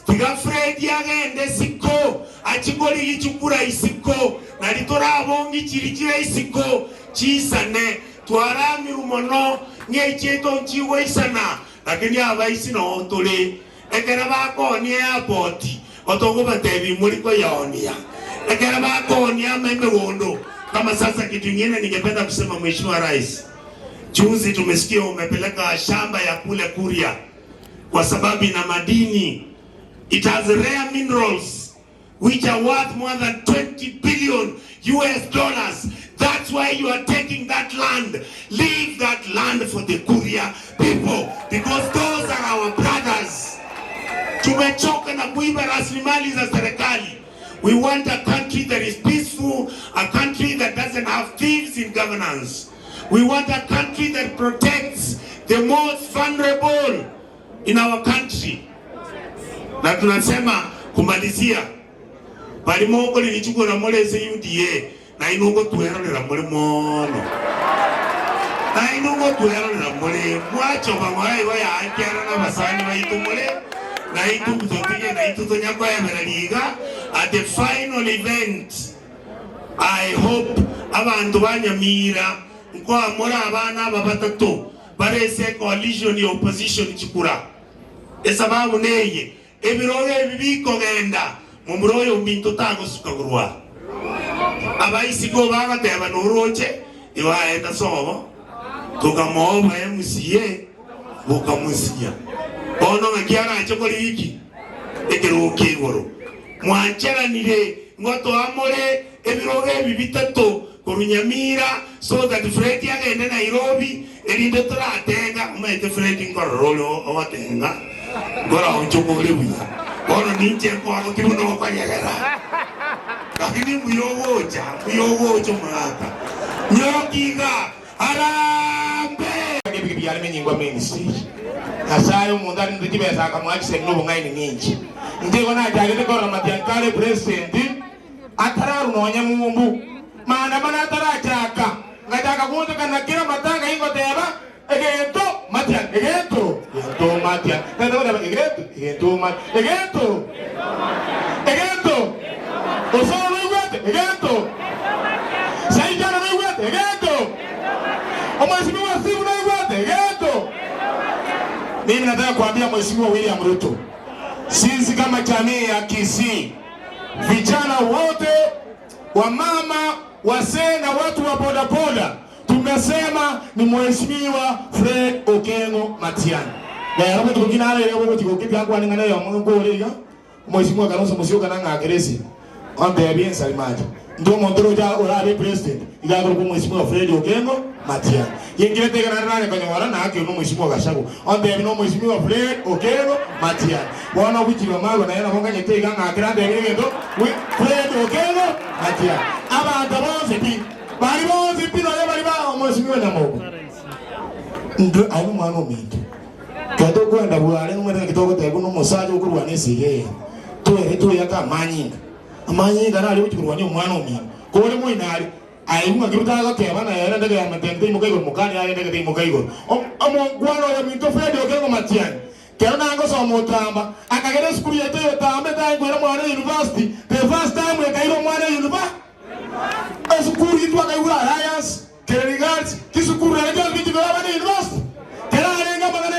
tiga Fred agende isiko. Achie korigia chikura isiko, nari torabongi chiri chire isiko chiisane. Twaramirwe mono ng'echiaito nchigoisana, lakini abaisi noo tore. Ekero bakoonia eapoti, otogobatebia imori koyeoonia. Ekero bakoonia ama emegondo kama sasa kitu ingine ningependa kusema Mheshimiwa Rais, juzi tumesikia umepeleka shamba ya kule Kuria kwa sababu ina madini. It has rare minerals which are worth more than 20 billion US dollars. That's why you are taking that land. Leave that land for the Kuria people because those are our brothers. Tumechoka na kuiba rasilimali za serikali. We want a country that is peaceful, a country that doesn't have thieves in governance. We want a country that protects the most vulnerable in our country. Na tunasema kumalizia barimo lilichukua mole ase UDA na inungo twerorera muri mono na inungo twerorera muri mwachoba mwaigo yankera na basani baitu muri na itu tutige na itu tonyakoebera liga at the final event I hope abantu banyamira nkwamura abana aba batato barese coalition ya opposition chikura esababu neye ebirogo ebi bikogenda momura oyo ominto tagosuka korwa abaisiko bagateba noroche iwaenda sobo tokamoba MCA bokamusinya bono ng'aki arache koriki ekerogo kia igoro mwancheranire ngo toamore ebirogo ebi bitato korwa Nyamira so that Fred agende Nairobi erinde toratenga omanyete Fred nkorora ore ogotenga nkora onchoka ore buya bono ninche nkorokia buna okonyegera lakini mbuya ogocha mbuya ogocha omogaka nyoki iga Harambee! Ebige biare menyingwa ministries. Nyasaye omonto arendete chibesa akamoa chisemi na obong'aini ng'inche. Inche igo nachagete korora Matiang'i kare president atararwa nonya mumbu. Maandamano atarachaka ngachaka goonchokana kera amatanga ingoteba egento Matiang'i egento egento Matiang'i tata goteba egento egento Matiang'i egento egento Osoro noigwete egento Saijano noigwete egento Omweshimiwa Steve noigwete egento Mimi nataka kuambia Mheshimiwa William Ruto, sisi kama jamii ya Kisii, vijana wote, wamama, wazee na watu wa bodaboda, tumesema ni Mheshimiwa Fred Okengo Matiang'i. Rero botuko ki narere obogochi gokia tiga ng'ana eyomo nkore iga Omweshimiwa Kalonzo Musyoka nang'akere esimi ontebie ensalimache intwe omonto oroche orabe president iga akorokwa Omweshimiwa Fred Okengo Matiang'i. Ginkirete iga naende nare konyora naakirwe na Omweshimiwa Gachagua ontebie na Omweshimiwa Fred Okengo Matiang'i. Bono ogochirwa marwa naye nabo nganyete iga ng'akere antebie egento wi Fred Okengo Matiang'i. Abanto bonsi pi bari bonsi pi nonya bari ba Omweshimiwa Nyamoko intwe aye nomwana ominto. Ekero tokwenda bware nomanyete naki togoteba buna omosacha okorwana esegi eye, twere toyake amanyinga. Amanyinga nare ogochia korwania omwana omino. Kore moino aria, aye ng'aki otagoteba na ere endege ya matente teimoka igoro, mokani aye endege teimoka igoro. Omongwana oyo ominto Fred Okengo Matiang'i, kero nagosoma Otamba, akagera esukuru yaito ya Otamba etari koira omwana university, the first time ekaira omwana university. Esukuru eye twakaigure Alliance, Kereri Girls, chisukuru naende chionsi bichigoro abana university. Kera arenge amang'ana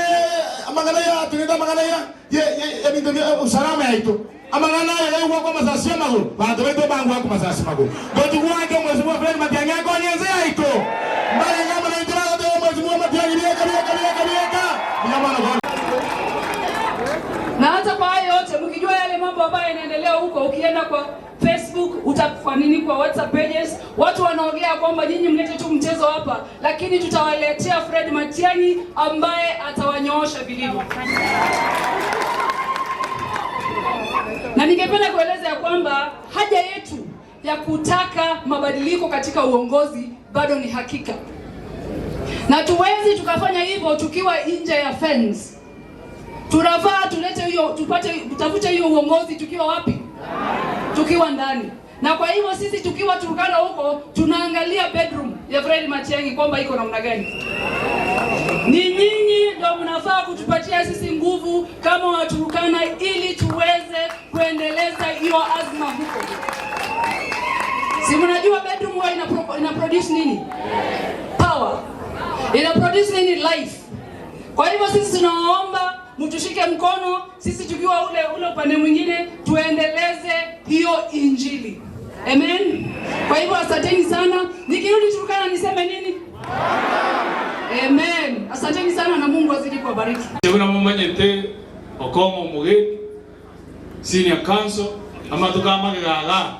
amang'ana ya togete amang'ana ya ebinto bia usalama yaito. Amang'ana aya yaigwakwa amasasi amagoro, banto baito mbangwakwa masasi magoro. Gochi gwancha omwesimiwa Fred Matiang'i akonye ense yaito. Mbarenge amo naintwe bagoteba omwesimiwa Matiang'i bieka bieka bieka bieka. Buya mono bono. Na hata kwa hayo yote mkijua yale mambo ambayo yanaendelea huko, ukienda kwa Facebook uta, kwa nini kwa WhatsApp pages watu wanaongea kwamba nyinyi mlete tu mchezo hapa, lakini tutawaletea Fred Matiang'i ambaye atawanyoosha vilivyo. Na ningependa kueleza ya kwamba haja yetu ya kutaka mabadiliko katika uongozi bado ni hakika, na tuwezi tukafanya hivyo tukiwa nje ya fence. Tunafaa tulete hiyo, tupate, tutafute hiyo uongozi tukiwa wapi? Tukiwa ndani. Na kwa hivyo sisi tukiwa Turkana huko tunaangalia bedroom ya Fred Matiang'i kwamba iko namna gani. Ni nyinyi ndio mnafaa kutupatia sisi nguvu kama Waturkana ili tuweze kuendeleza hiyo azma huko. mnajua bedroom huwa ina, pro, ina produce nini? Power. Ina produce nini? Life. Kwa hivyo sisi tunawaomba mtushike mkono, sisi tukiwa ule ule upande mwingine tuendeleze hiyo injili. Amen. Kwa hivyo asanteni sana. Nikirudi Turkana niseme nini? Amen. Asanteni sana na Mungu azidi kuwabariki. Buna momanyete Okong'o omogeni, Senior Counsel, amatuko amagega igaa,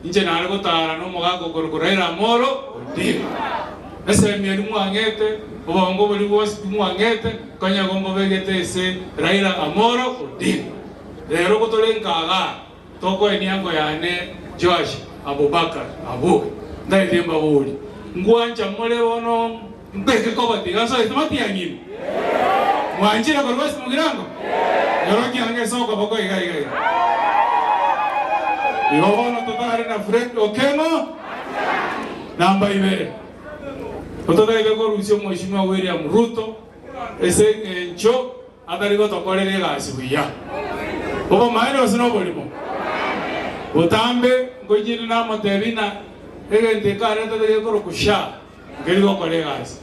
inche nare gotara nomogaka okorokwa Raila Amolo Odinga. Esemi eria mwang'ete, obongo boria bwonsi pi mwang'ete, konya igo mbobegete ase Raila Amolo Odinga. Rero gotore nka igaa, tokoe niango yane Joash Abubakar Abuga. Ntaete mbaborie, ngwancha more bono mbeke kobatiga nsoe timatiang'ini? Mwanchire korwa ase mogirango? Nyorokia ang'e ase okoboko iga iga iga. Igo bono totare na Fred Okengo namba ibere. Totataete korusia omweshimiwa William Ruto ase eng'encho atari gotokorera egasi buya. Obomaene gose noborimo? Botambe ngoichire namotebi ng'a egento eke aretete gekorokwa SHA nkeri gokora egasi.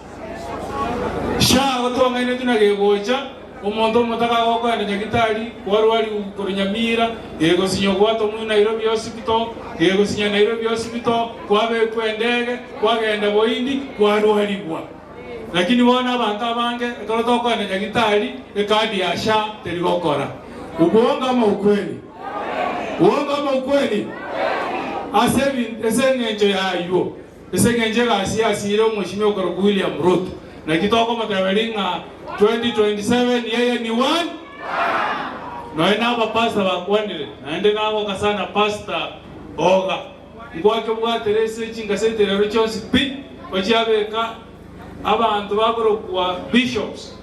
SHA gotwang'ainetwe na gegocha, omonto omotaka agokoenda nyagitari, kwarwariwu korwa Nyamira, gegosinya ogwatomwa Nairobi Hospital, gegosinya Nairobi Hospital, kwabekwa endege, kwagenda Boindi, kwarwarigwa. Lakini bono abanto abange ekero tokoenda nyagitari, ekadi ya SHA teri gokora. Uongo ama ukweli? Uongo ama ukweli? Ase ase eng'encho y'aywo, ase eng'encho egasi yasiire omweshimiwa okorokwa William Ruto, naki tokomoteberia ng'a 2027 yeye ni one Nonya na abapastor bakwanire, naende nagoka sana Pastor Oga. Ngwakebwatera ase chingaseti rero chionsi pi, ochiabeka abanto bakorokwa bishops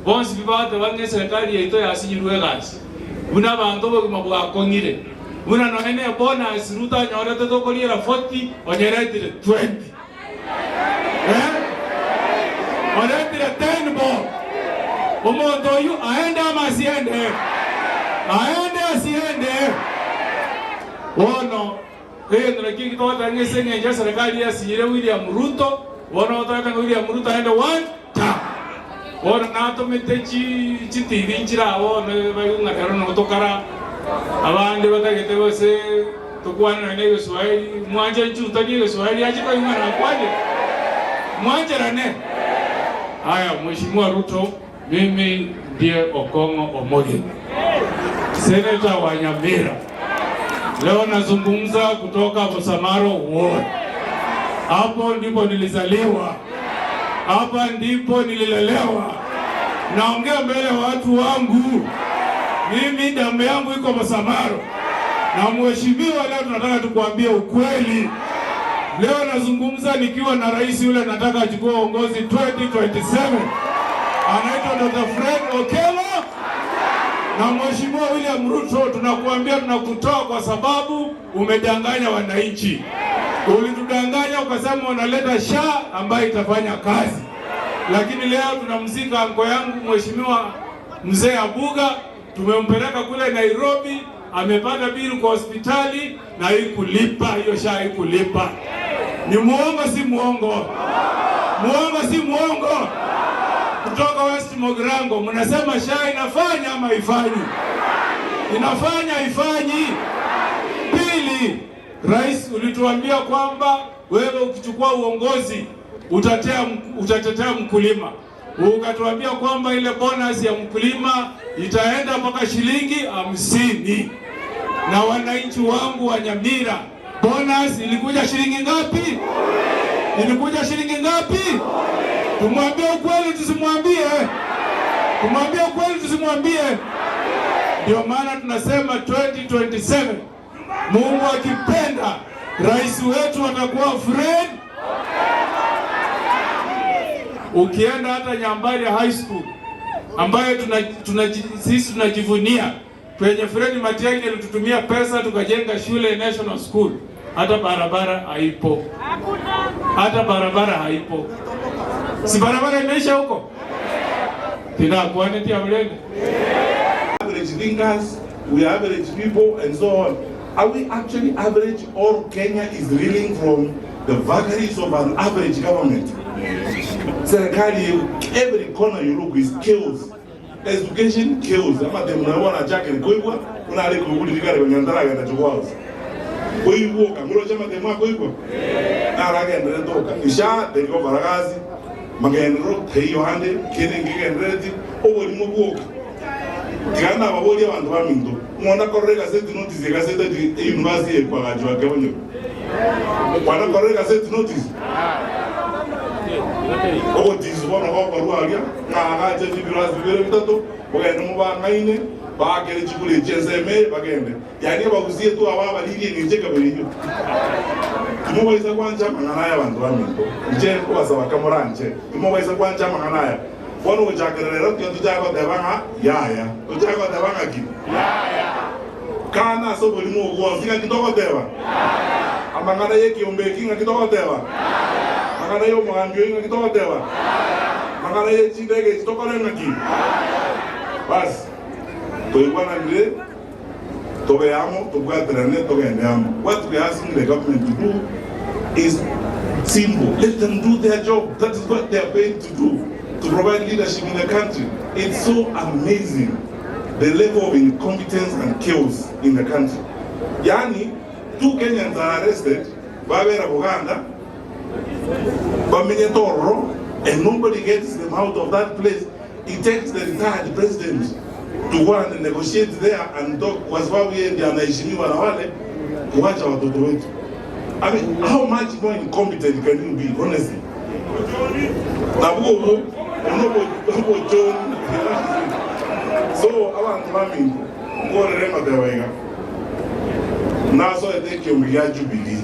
bonsi pi bateba ng'a eserekari yaito yasinyirwe egasi, buna abanto obogima bwakong'ire, buna nonye ne bonus Ruto anyorete tokoriera 40 onyeretire 20. Eh? Oretire 10 bob. Omonto oyio aende ama asiende? Aende asiende? Bono egento nakio eki togoteba ng'a ase eng'encho eserekari yasinyire William Ruto, bono gotagete ng'a William Ruto aende one term. Bono natomete chi chitibi nchire aa bono baigwe ng'a rero nigo tokara, abande batagete gose tokwane nonya na egeswahili, mwanche nchutanie egeswahili ache koigwa ng'a nakwanire? Mwancherane? Haya, Mheshimiwa Ruto. Mimi ndiye Okong'o Omogeni, seneta wa Nyamira. Leo nazungumza kutoka Bosamaro Ward. Hapo ndipo nilizaliwa, hapa ndipo nililelewa. Naongea mbele ya watu wangu. Mimi damu yangu iko Bosamaro, na mheshimiwa, leo tunataka tukuambie ukweli. Leo nazungumza nikiwa na rais yule nataka achukue uongozi 2027 anaitwa Dr. Fred Okello na Mheshimiwa William Ruto, tunakuambia tunakutoa kwa sababu umedanganya wananchi. Ulitudanganya ukasema unaleta SHA ambayo itafanya kazi, lakini leo tunamzika anko yangu Mheshimiwa Mzee Abuga, tumempeleka kule Nairobi, amepata bili kwa hospitali na haikulipa hiyo SHA haikulipa. Ni muongo si muongo? Muongo si muongo? Kutoka West Mogirango mnasema SHA inafanya ama haifanyi? Inafanya haifanyi? Pili, Rais, ulituambia kwamba wewe ukichukua uongozi utatea, utatetea mkulima. Ukatuambia kwamba ile bonus ya mkulima itaenda mpaka shilingi 50. Na wananchi wangu wa Nyamira, bonus ilikuja shilingi ngapi? Ilikuja shilingi ngapi? Tumwambie ukweli tusimwambie? Tumwambie ukweli tusimwambie? Ndio maana tunasema 2027 Mungu akipenda, rais wetu atakuwa Fred. Ukienda hata Nyambaria High School ambayo sisi tunajivunia kwenye Fred Matiang'i alitutumia pesa tukajenga shule National School, hata barabara haipo, hata barabara haipo. Si barabara imeisha huko? Tinakuanetia mlenge. Average thinkers, we are average people and so on. Are we actually average or Kenya is reeling from the vagaries of an average government? Serikali eye every corner you look is chaos. Education chaos. Amatemu naye bono achakire koigwa buna are koigwa riria kare konya ntaragenda Jogoo House. Koigwoka moroche amatemu akoigwa? Naro agendererete oka. Isha teri gokora gasi, magenderero taiyo ande, kende nkegenderereti, oborimo bwoka. Tiga nababorie abanto baminto, ng'o nakorora egaseti notice egaseti ati eyunivasiti eye ekwagachwa Kebonyoru? Kwana korora egaseti notice? Ogotiisi bono gokorwa aria, ng'a agache chibirasi bibere bitato, bogende mobang'aine, baakere chikura echi ensemo eye, bagende. Yaani abagusie twaba abariiri engencho ekabere eyio. Timobaisa gwancha amang'ana aya abanto baminto, inche nkobasaba kamoranche, timobaisa gwancha amang'ana aya. Bono gochakera rero tiga tochake goteba ng'a yaya. Tochake goteba ng'a ki? Yaya. Kana ase oborimo obwo bwonsi ng'aki togoteba? Yaya. Amang'ana y'ekiombe eki ng'aki togoteba? Yaya. Amang'ana y'omogambi oyio ng'aki togoteba? Yaya. Amang'ana ye chindege echi tokore ng'aki? Yaya. Basi, toigwananire, tobe amo, tobwaterane, togende amo. What we are asking the government to do is simple, let them do their job, that is what they are paid to do, to provide leadership in the country. It's so amazing the level of incompetence and chaos in the country. Yaani two Kenyans are arrested, babera Buganda, bamenyete ororo and nobody gets them out of that place. It takes the retired president to go and negotiate there and talk kwa sababu yeye ndiye anaheshimiwa na wale kuwacha watoto wetu. I mean, how much more incompetent can you be, honestly? Nabwo obwo obochoni. So abanto baminto nkorere ngoteba iga nasoete ekiombe gia Jubilee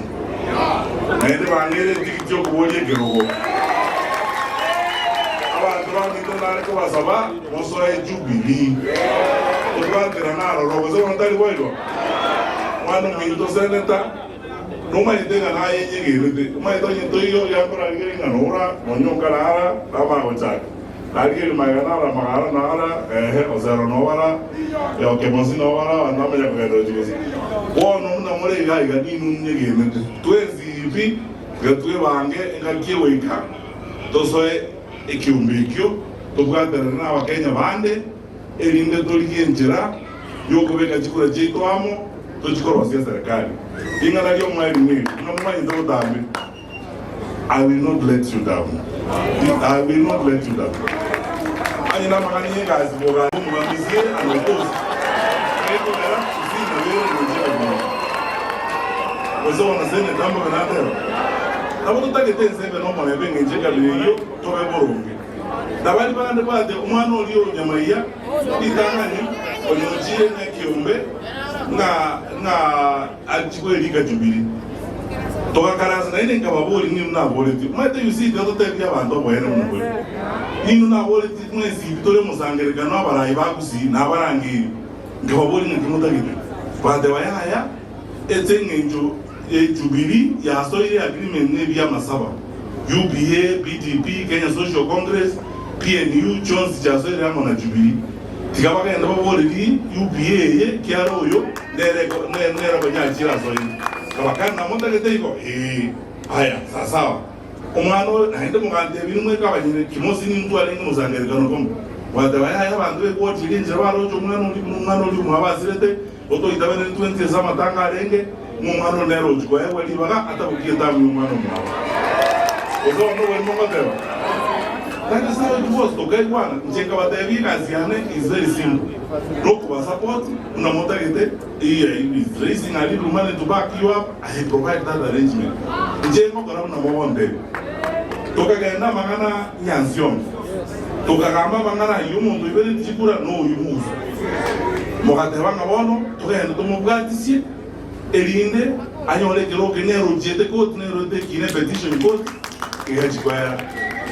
naende bang'eire etigiti yokoboria ekerogo. Abanto baminto nare kobasaba mosoe Jubilee tobwaterane aroro gose bono tari boigo? Mwana ominto seneta Nomanyete ng'a naye nyegerete, omanyete onye toiyo yakorarigereria ng'a nora, nonya okarara, namanya gochaka. Narigereria magega nara amagara nara, ehe, Osero nobara, Okemosi nobara, abanto bamanya kogenda gochia gose. Bono buna more iga iga ninwe nyegenete. Twensi pi, tiga twebange engaki egoika tosoe ekiombe ekio, tobwaterane n'Abakenya bande, erinde torigie enchera y'okobeka chikura chiaito amo, tochie korosia eserekari. Ring'ana ri'omoerio neri, buna momanyete botambe, I will not let you down. I will not let you down. Onye namang'ana y'egasi bogacha omogambisia and oppose, gekogera Kisii nabo ere gochia kabira. Gose bono Senator mbobe nateba, nabo totagete ense ebe nomorembe eng'encho ekabira eyio tobe boronge. Na baria bande bwate omwana oria o nyamaiya ritang'ani, onyochire nekeombe, ng'a ng'a achie kwerika Jubili. Togakaransa naende nkababoria, Ninwe naboretie? Omanyete you see, tiga totebie abanto oboene buna bore. Ninwe naboretie mwensi intwe tore omosangererekano abarai ba Gusii na abarangeri? Nkababoria, Ng'aki motagete? Bateba, Yaya, ase engencho ye Jubilee yasoire agreement nebiama saba, UPA, BDP, Kenya Social Congress, PNU, chionsi chiasoire amo na Jubilee. Tiga bagende baborerie UPA eye kiara oyo nere nere okonyachire asoire. Kabakana namotagete igo? Ee. Aya, sasawa. Omwana oyo naende mogantebirie mweka abanyene kimosi nintwe arenge omosangererekano komo. Mwateba yaya abanto bekwotieria enchera baroche omwana oria buna omwana oria omwabo asirete, Otoitabereri twensi ase amatanga arenge, ng'a omwana one nere ochia koegwa ribaga atabokie etamu y'omwana omwabo. Gose bono oborimo ngoteba, That is how it was, tokaigwana. Inche nkabatebia egasi yane is very simple, nokobasupport buna motagete, here is raising a little money to back you up, I provide that arrangement. Inche ngokora buna mogontebia. Tokagenda amang'ana nyansiongo, tokagamba amang'ana ayio omonto oibereti chikura noyio Musa. Mogateba ng'a bono togende tomobwatisie, erinde anyore ekero oke nere ochiete koti, nere otekire epetition koti, egachia koera.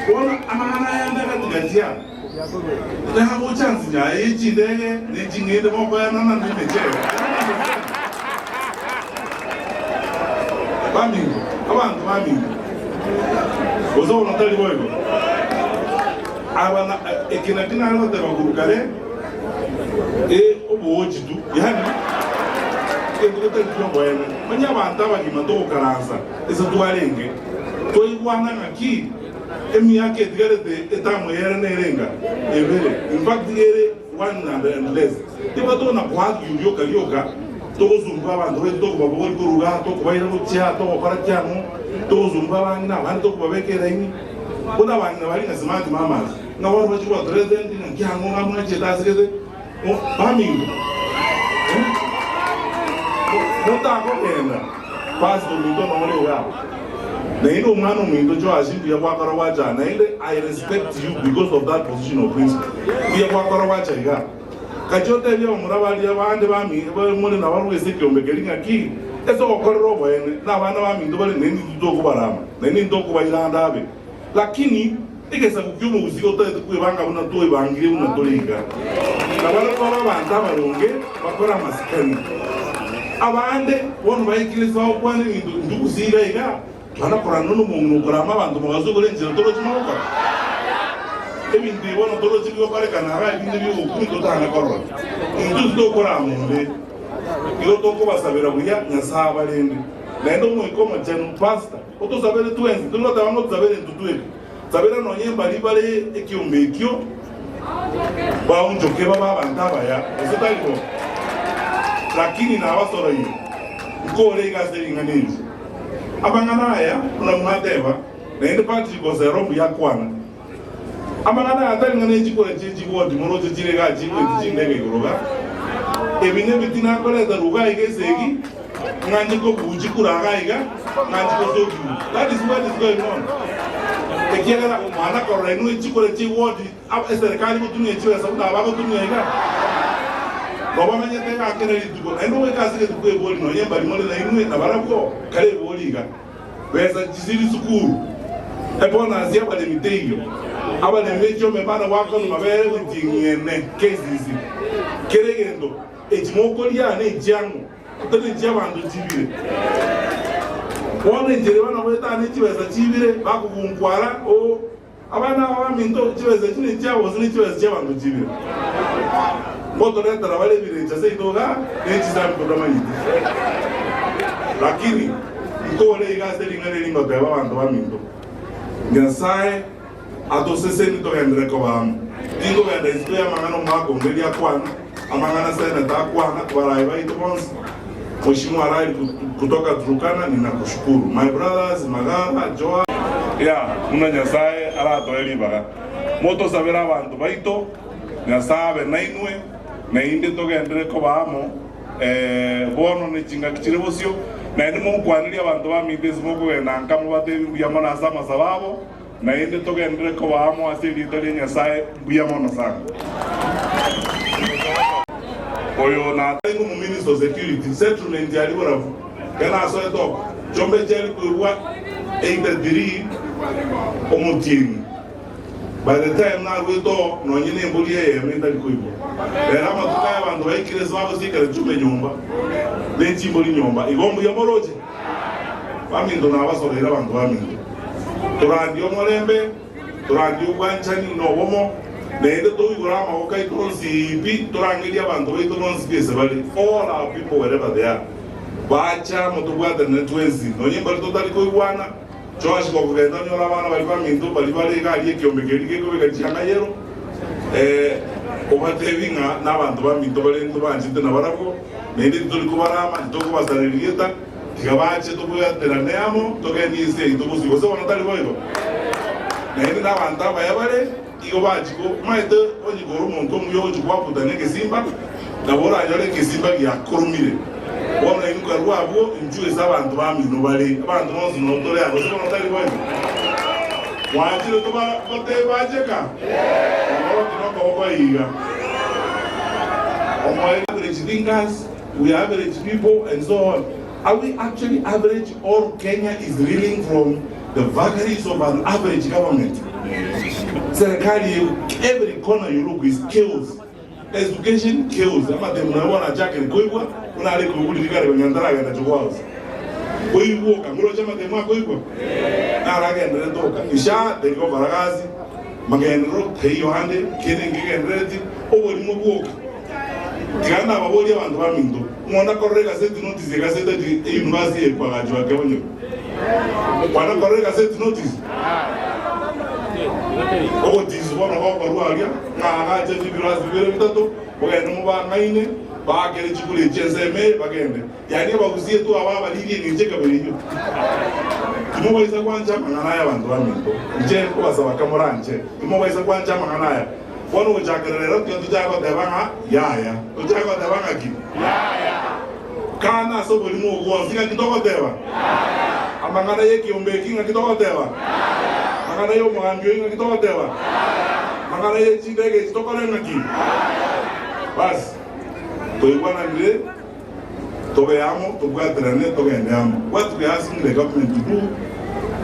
Bono amang'ana aya ande agatigatia, nagocha nsinyo aye ye chindege ne ching'ende mokoenana ne emechero. I don't understand. Baminto, abanto baminto, gose bono tari boigo? Aba na eke nakio nare goteba korwa kare, e oboochi tu, yaani. Egento getari ki'oboene, onye abanto abagima togokaransa ase twarenge, twaigwana ng'aki emiaka etigarete etamu eyere nere enga ebere, in fact ere one and less. Tiba tona koargue rioka rioka, togosumbua abanto baito tokobabogoria korwa igaa, tokobaira gochia, togokora kiang'o, togosumbua abang'ina abande tokobabeka eraini, buna abang'ina baria ng'a smart mamas, ng'a bono bachia kobathreaten ng'a kiang'o ng'a mwachete ase gete, baminto eh, motakogenda pastor ominto nore igaa, naende omwana ominto Joash mbuya gwakora gwacha naende I respect you because of that position of principle, mbuya gwakora gwacha igaa. Gachia otebie abamura baria bande more nabarabwo ase ekeombe keria ng'aki, ase ogokorera oboene, na abana baminto bare naende intwe tokobarama, naende intwe tokobaira ande abe. Lakini egesaku ki'omogusii gotaete kwebanga buna twebangire buna tore iga, nabarabwo babe abanto abaronge, bakore amasikani. Abande bono baikire ase bagokwana ebinto intwe gusii iga iga, Twana korana nomong'ina okorama abanto mogaso igoro enchera toroche mogokora ebinto ebi bono toroche bigokorekana aba ebinde bi'ogokumi totana korora. Intwe titokorama onde, igo tokobasabera buya Nyasae abarende. Naende Omoika Omochenu, Pastor, otosabere twensi, tori goteba ng'a otusabere intwe tweka, sabera nonye mbari bare ekiombe ekio baonchoke babe abanto abaya, gose tari bo? Lakini nabasoroire, nkore iga ase ring'ana eri. Amang'ana aya buna mwateba, naende Patrick Osero mbuya akwana. Amang'ana aya tari ng'a nechikura chie chigoti moroche chire igaa chigweti chindege igoro iga. Ebi nebitina nkoreta ruga iga esegi, ng'a nche kobuu chikura iga iga, ng'a nche gosokiwa. That is what is going on. Ekiagera mwana korora inwe chikura chie ward, eserekari gotumia chibesa buna abagotumia iga, nobamenyete iga kera rituko, naende ogoika ase rituko ebori nonya mbari more nainwe nabarabwo kare ebori iga. Besa chisiri sukuru, ebonus y'abaremi teiyo, abaremi b'echiombe mbana goakanwa mabere gotieng'ene KCC. Kera egento echi mokoria nechiang'o, tari echi'abanto chibire. Bono enchera eba nabo etane chibesa chibire bakogunkwara oo. Abana aba baminto, chibesa echi nechiabo gose nechibesa chi'abanto chibire? Ngotoretera bare ebirecha seito iga, ne chisambi totamanyeti. Lakini nkore iga ase ring'ana eri ngoteba abanto baminto, Nyasae atoseseni togenderere koba amo. Tinkogenda isiko y'amang'ana omwaka onde riakwana, amang'ana seneta akwana, barayi baito bonsi, Mheshimiwa Raila kutoka Turkana ninakushukuru. My brothers Magara, Joa. Yeah, buna Nyasae aratoe ribaga. Motosabere abanto baito, Nyasae abe nainwe, naende togenderere koba amo, ee, bono ne chingaki chire bosio. Naende monkwanerie abanto baminto ase mokogenda nka mobatebie mbuya mono ase amasabo abo, naende togenderere koba amo ase erieta ria Nyasae mbuya mono sana. Oyo natarenge omominister o security, settlement aria borabu, ekero nasoete oko, chiombe chiare koirwa 83 omotienyi. By the time naruete oo, nonye nembori eyemo etari koigwa. Rero amatuko aya abanto baikire ase bagosiekera chiombe nyomba, ne chimbori nyomba. Igo mbuya moroche? Baminto nabasoreire abanto baminto. Torandie omorembe. Torandie obwanchani na obomo, naende toigore amaboko aito onsi pi, torangerie abanto baito bonsi pi ase bare, all our people wherever they are, bache amo tobwatanere twensi, nonye mbari totari koigwana, Joash gokogenda onyore abana baria baminto baria bare iga aria ekiombe keria gekobeka chianga yellow, eh, obatebi ng'a nabanto baminto bare ntobanchete nabarabwo, naende titori kobarama, titokobasareria rieta. Tiga bache tobwaterane amo, togenie ense yaito bosio. Gose bono tari boigo? Naende nabanto abaya bare, igo bachia ko omanyete onye kore omonto omuya ogochia kwabutana egesimba, nabo oranyore egesimba giakoromire. Bono inwe karue abwo, inchuo ase abanto bamino bare, abanto bonsi noo tore aa. Gose bono tari boigo? Mwanchire tobatebie bache ka? Omoroti nokoboko iga. Omoerio average thinkers. We are average people and so on. Are we actually average or Kenya is reeling from the vagaries of an average government? Serikali every corner you look is chaos. Education chaos. Amatemu nayo bono achakire koigwa buna are koigwa riria kare konya ntaragenda Jogoo House. Koigwa oka moroche amatemu akoigwa naro agendererete oka isha teri gokora gasi magenderero teiyo ande kende nkegenderereti oborimo bwoka. Tiga nababorie abanto baminto. Mwana korora egaseti notice egaseti ati eyunivasiti eye kwagachwa kebonyo. Mwana korora egaseti notice. Ogotisi bono gokorwa aria ng'a agache ebirasi bibere bitato bogende mobang'aine baakere chikura echi ensemo eye bagende. Yaani abagusie twaba abariiri engencho ekabere eyio. Timobaisa gwancha amang'ana aya abanto baminto. Inche nkobasaba kamoranche, timobaisa gwancha amang'ana aya. Bono gochakera rero tiga tochake goteba ng'a yaya. Tochake goteba ng'a ki? Yaya. Kana ase oborimo obwo bwonsi ng'aki togoteba? Yaya. Amang'ana y'ekiombe eki ng'aki togoteba? Yaya. Amang'ana y'omogambi oyio ng'aki togoteba? Yaya. Amang'ana ye chindege echi tokore ng'aki? Yaya. Basi, toigwananire. Tobe amo, tobwaterane, togende amo. What we are asking the government to do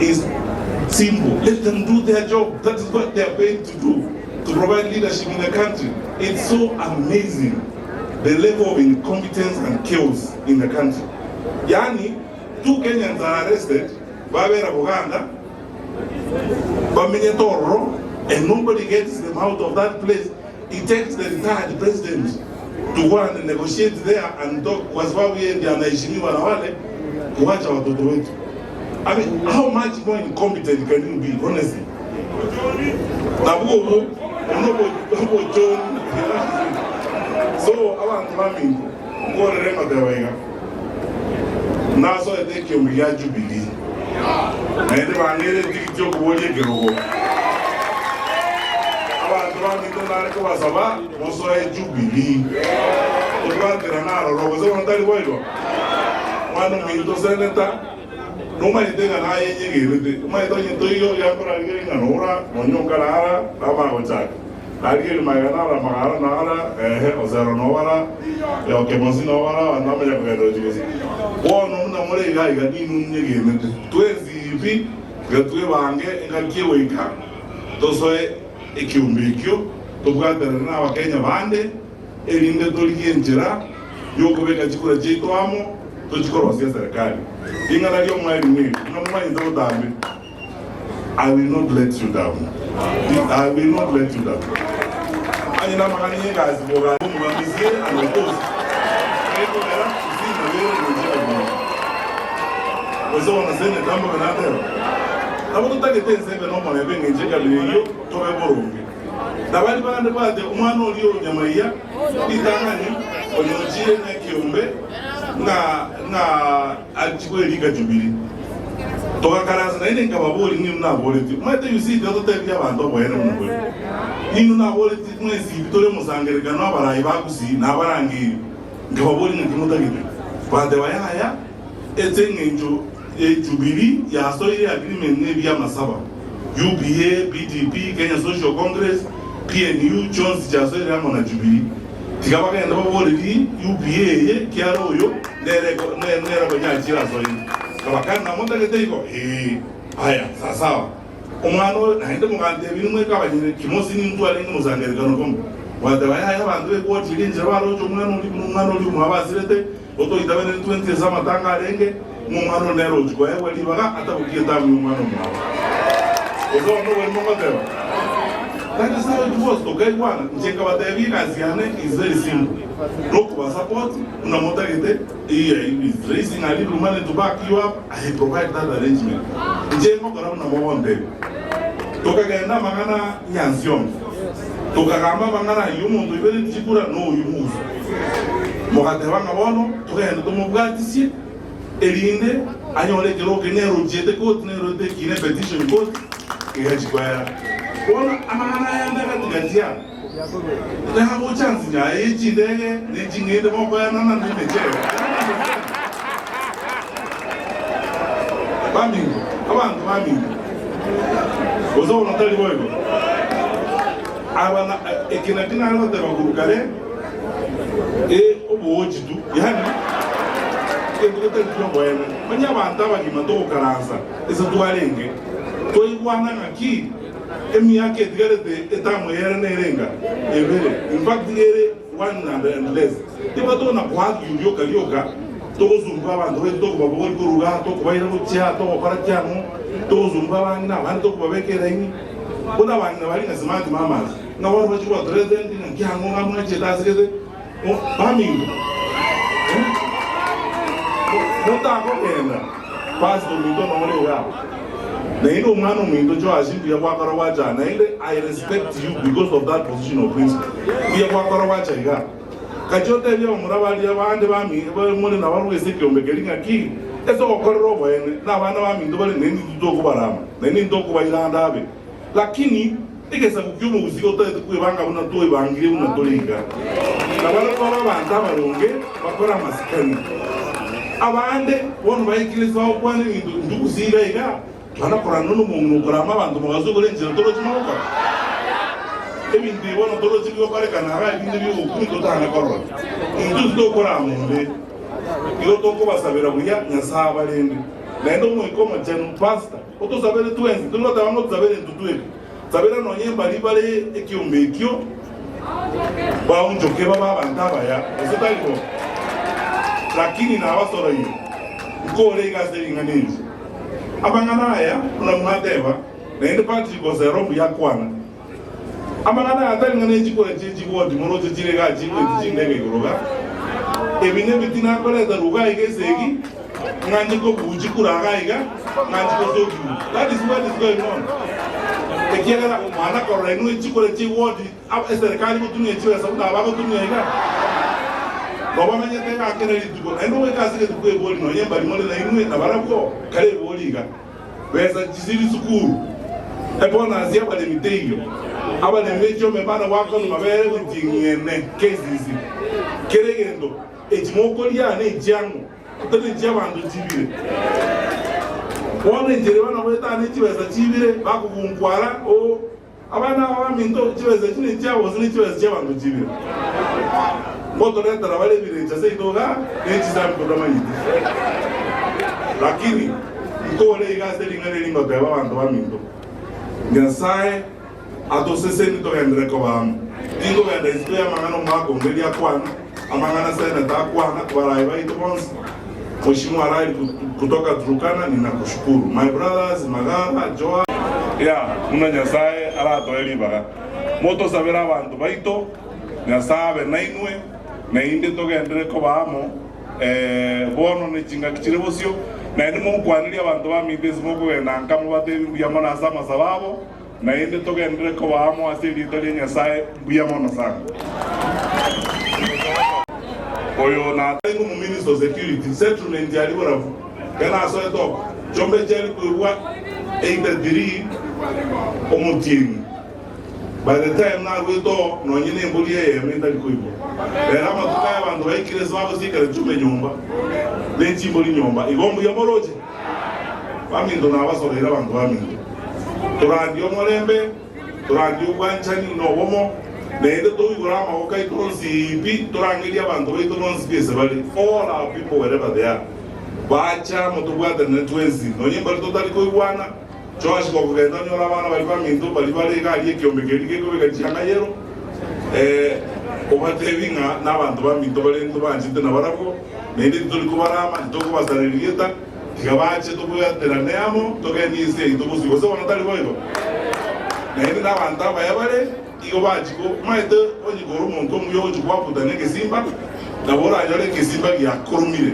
is simple, let them do their job, that is what they are paid to do, to provide leadership in the country. It's so amazing the level of incompetence and chaos in the country. Yaani two Kenyans are arrested, babera Buganda, bamenyete ororo and nobody gets them out of that place. It takes the retired president to go and negotiate there and talk kwa sababu yeye ndiye anaheshimiwa na wale kuwacha watoto wetu. I mean, how much more incompetent can you be, honestly? Nabwo obwo obochoni. So abanto baminto nkorere ngoteba iga nasoete ekiombe gia Jubilee naende bang'eire etigiti yokoboria ekerogo. Abanto baminto nare kobasaba mosoe Jubilee tobwaterane aroro gose bono tari boigo? Mwana ominto seneta nomanyete ng'a naye nyegerete omanyete onye toiyo yakorarigeria ng'a nora nonya okarara namagochaka. Narigereria magega narora amagara nara, ehe, Osero nobara, Okemosi nobara, abanto bamanya kogenda gochia gose. Bono buna more iga iga ninwe nyegenete. Twensi pi, tiga twebange engaki egoika tosoe ekiombe ekio, tobwaterane n'Abakenya bande, erinde torigie enchera y'okobeka chikura chiaito amo, tochie korosia eserekari. Ring'ana ri'omoerio neri, buna momanyete botambe. I will not let you down. I will not let you down. Onye namang'ana y'egasi boga omogambisia and oppose. Ekogera kusina bere gochia kabiri. Gose bono seneta mbobe nateba. Nabo totagete ense ebe nomorembe eng'encho ekabira eyio tobe boronge. Na baria bande bwate omwana oria o nyamaiya ritang'ani onye ochire nekiombe ng'a ng'a achie kwerika Jubilee. Togakaransa naende nkababoria, Ninwe naboretie? Omanyete you see, tiga totebirie abanto oboene buna bore. Ninwe naboretie mwensi ibi tore omosangererekano abarai ba Gusii na abarangeiri? Nkababoria, Ng'aki motagete? Bateba, Yaya, ase engencho ye Jubilee yasoire agreement nebiama saba, UPA, BDP, Kenya Social Congress, PNU, chionsi chiasoire amo na Jubilee. Tiga bagende baborerie UPA eye kiara oyo nere nere okonyachire asoire. Kabakana nabo ntagete igo? Ee. Aya, sasawa. Omwana oyo naende mogantebie nimweke abanyene kimosi nintwe arenge mosangererekano komo. Mwateba yaya abanto b'ekoti eria enchera baroche omwana oria buna omwana oria omwabo asirete, otoitabereri twensi ase amatanga arenge, ng'a omwana oyo nere ochia koegwa ribaga atabokie etamu y'omwana omwabo. Gose bono oborimo ngoteba? That is how it was, tokaigwana. Inche nkabatebia egasi yane is very simple, nokobasupport buna motagete, eye is raising a little money to back you up, I provide that arrangement. Inche ngokora buna mogontebia. Tokagenda amang'ana Nyansiongo, tokagamba amang'ana ayio omonto oibereti chikura noyio Musa. Mogateba ng'a bono togende tomobwatisie, erinde anyore ekerogo keria nere ochiete koti, nere oete ekina epetition koti, egachia koera. Bono amang'ana aya ande agati-gati aa, nagocha nsinyo aye ye chindege ne ching'ende mokoenana na emechero. Baminto, abanto baminto, gose bono tari boigo? Aba na eke nakio nare goteba korwa kare, e oboochi tu, yaani egento getari ki'oboene. Onye abanto abagima togokaransa ase twarenge, twaigwana ng'aki emiaka etigarete etamu eyere nere enga? Ebere. In fact ere one and less. Tiba tona koargue rioka rioka, togosumbua abanto baito tokobabogoria korwa igaa, tokobaira gochia aa, togokora ki ang'o, togosumbua abang'ina abande tokobabeka eraini. Buna abang'ina baria ng'a smart mamas, ng'a bono bachia koba threatened ng'a ki ang'o ng'a mwachiete ase gete, baminto eh. Motakogenda, Pastor ominto nore igaa. Naende omwana ominto Joash mbuya gwakora gwacha aa, naende I respect you because of that position of principal. Mbuya gwakora gwacha igaa. Gachia otebie abamura baria bande bami more nabarabwo ase ekeombe keria ng'aki, ase ogokorera oboene, na abana baminto bare naende intwe tokobarama, naende intwe tokobaira ande abe. Lakini egesaku ki'omogusii gotagete kwebanga buna twebangire buna tore iga, na baria babe abanto abaronge bakore amasikani. Abande bono baikire ase bagokwana ebinto intwe gusii iga iga, twana korana nomong'ina okorama abanto mogaso igoro enchera toroche mogokora. Ebinto ebi bono toroche bigokorekana iga ebinde bi'ogokumi totana korora. Intwe titokorama onde, igo tokobasabera buya Nyasae abarende. Naende Omoika Omochenu, Pastor, Otosabere twensi, tori goteba ng'a otosabere intwe tweka. Sabera nonya mbaria bare ekiombe ekio baonchoke babe abanto abaya, gose tari bo? Lakini nabasoroire, nkore iga ase ring'ana eri. Amang'ana aya buna mwateba, naende Patrick Osero mbuya akwana. Amang'ana aya tari ng'a nechikura chie chigoti moroche chire igaa chigoeti chindege igoro iga. Ebi nebitina akoreta ruga iga esegi, ng'a nche kobuu chikura iga iga, ng'a nche gosokiwa. That is what is going on. Ekiagera mwana korora inwe chikura chie ward, eserekari gotumia chibesa buna abagotumia iga, nobamenyete igaa kera rituko. Naende ogoika ase rituko ebori nonye mbari more nainwe nabarabwo, kare ebori iga. Besa chisiri sukuru, ebonus y'abaremi teiyo, abaremi b'echiombe mbana goakanwa mabere gotieng'ene KCC. Kera egento echi mokoria nechiang'o, tari echi'abanto chibire. Bono enchera eba nabo etane chibesa chibire bakogunkwara oo abana aba baminto chibesa echi nechiabo gose nechibesa chi'abanto chibire. Ngotoretera bare ebirecha seito igaa ne chisambi totamanyeti. Lakini nkore iga ase ring'ana eri ngoteba abanto baminto, Nyasae atoseseni togenderere koba amo. Tinkogenda isiko y'amang'ana omwaka onde erio akwana, amang'ana seneta akwana, barayi baito bonsi. Mheshimiwa Raila kutoka Turkana ninakushukuru. My brothers Magara, Joa. Yeah, buna Nyasae aratoe ribaga. Motosabere abanto baito, Nyasae abe nainwe, naende togenderere koba amo, ee, bono ne chingaki chire bosio. Naende mokwanirie abanto baminto ase mokogenda nka mobatebie mbuya mono ase amasabo abo, naende togenderere koba amo ase erieta ria Nyasae mbuya mono sana. Oyo natenge omominister o security, settlement aria borabu, ekero nasoete oko, chiombe chiaria koigwa 83 omotienyi. By the time narwete oo nonye nembori eyemo etari koigwa. Rero amatuko aya abanto baikire ase bagosiekera chiombe nyomba, ne chimbori nyomba. Igo mbuya moroche? Baminto nabasoreire abanto baminto. Torandie omorembe, torandie obwanchani na obomo, naende toigore amaboko aito onsi pi, torangerie abanto baito bonsi pi ase bare, all our people wherever they are, bache amo tobwatanere twensi, nonye mbari totari koigwana, Joash gokogenda onyore abana baria baminto baria bare iga aria ekiombe keria gekobeka chianga yero, eh, obatebi ng'a nabanto baminto bare ntobanchete nabarabwo, naende titori kobarama, titokobasareria rieta, tiga bache tobwaterane amo, togenie ense yaito bosio. Gose bono tari boigo? Naende nabanto abaya bare, igo bachia ko, omanyete onye kore omonto omuya ogochia koabuta negesimba, nabo oranyore egesimba giakoromire.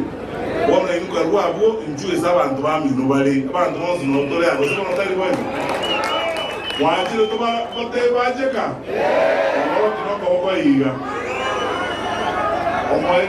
Bono inwe karue abwo, inchuo ase abanto bamino bare, abanto bonsi noo tore aa, gose bono tari boigo? Mwanchire tobatebacheka? Ongoroki nokoboko iga. Omoe.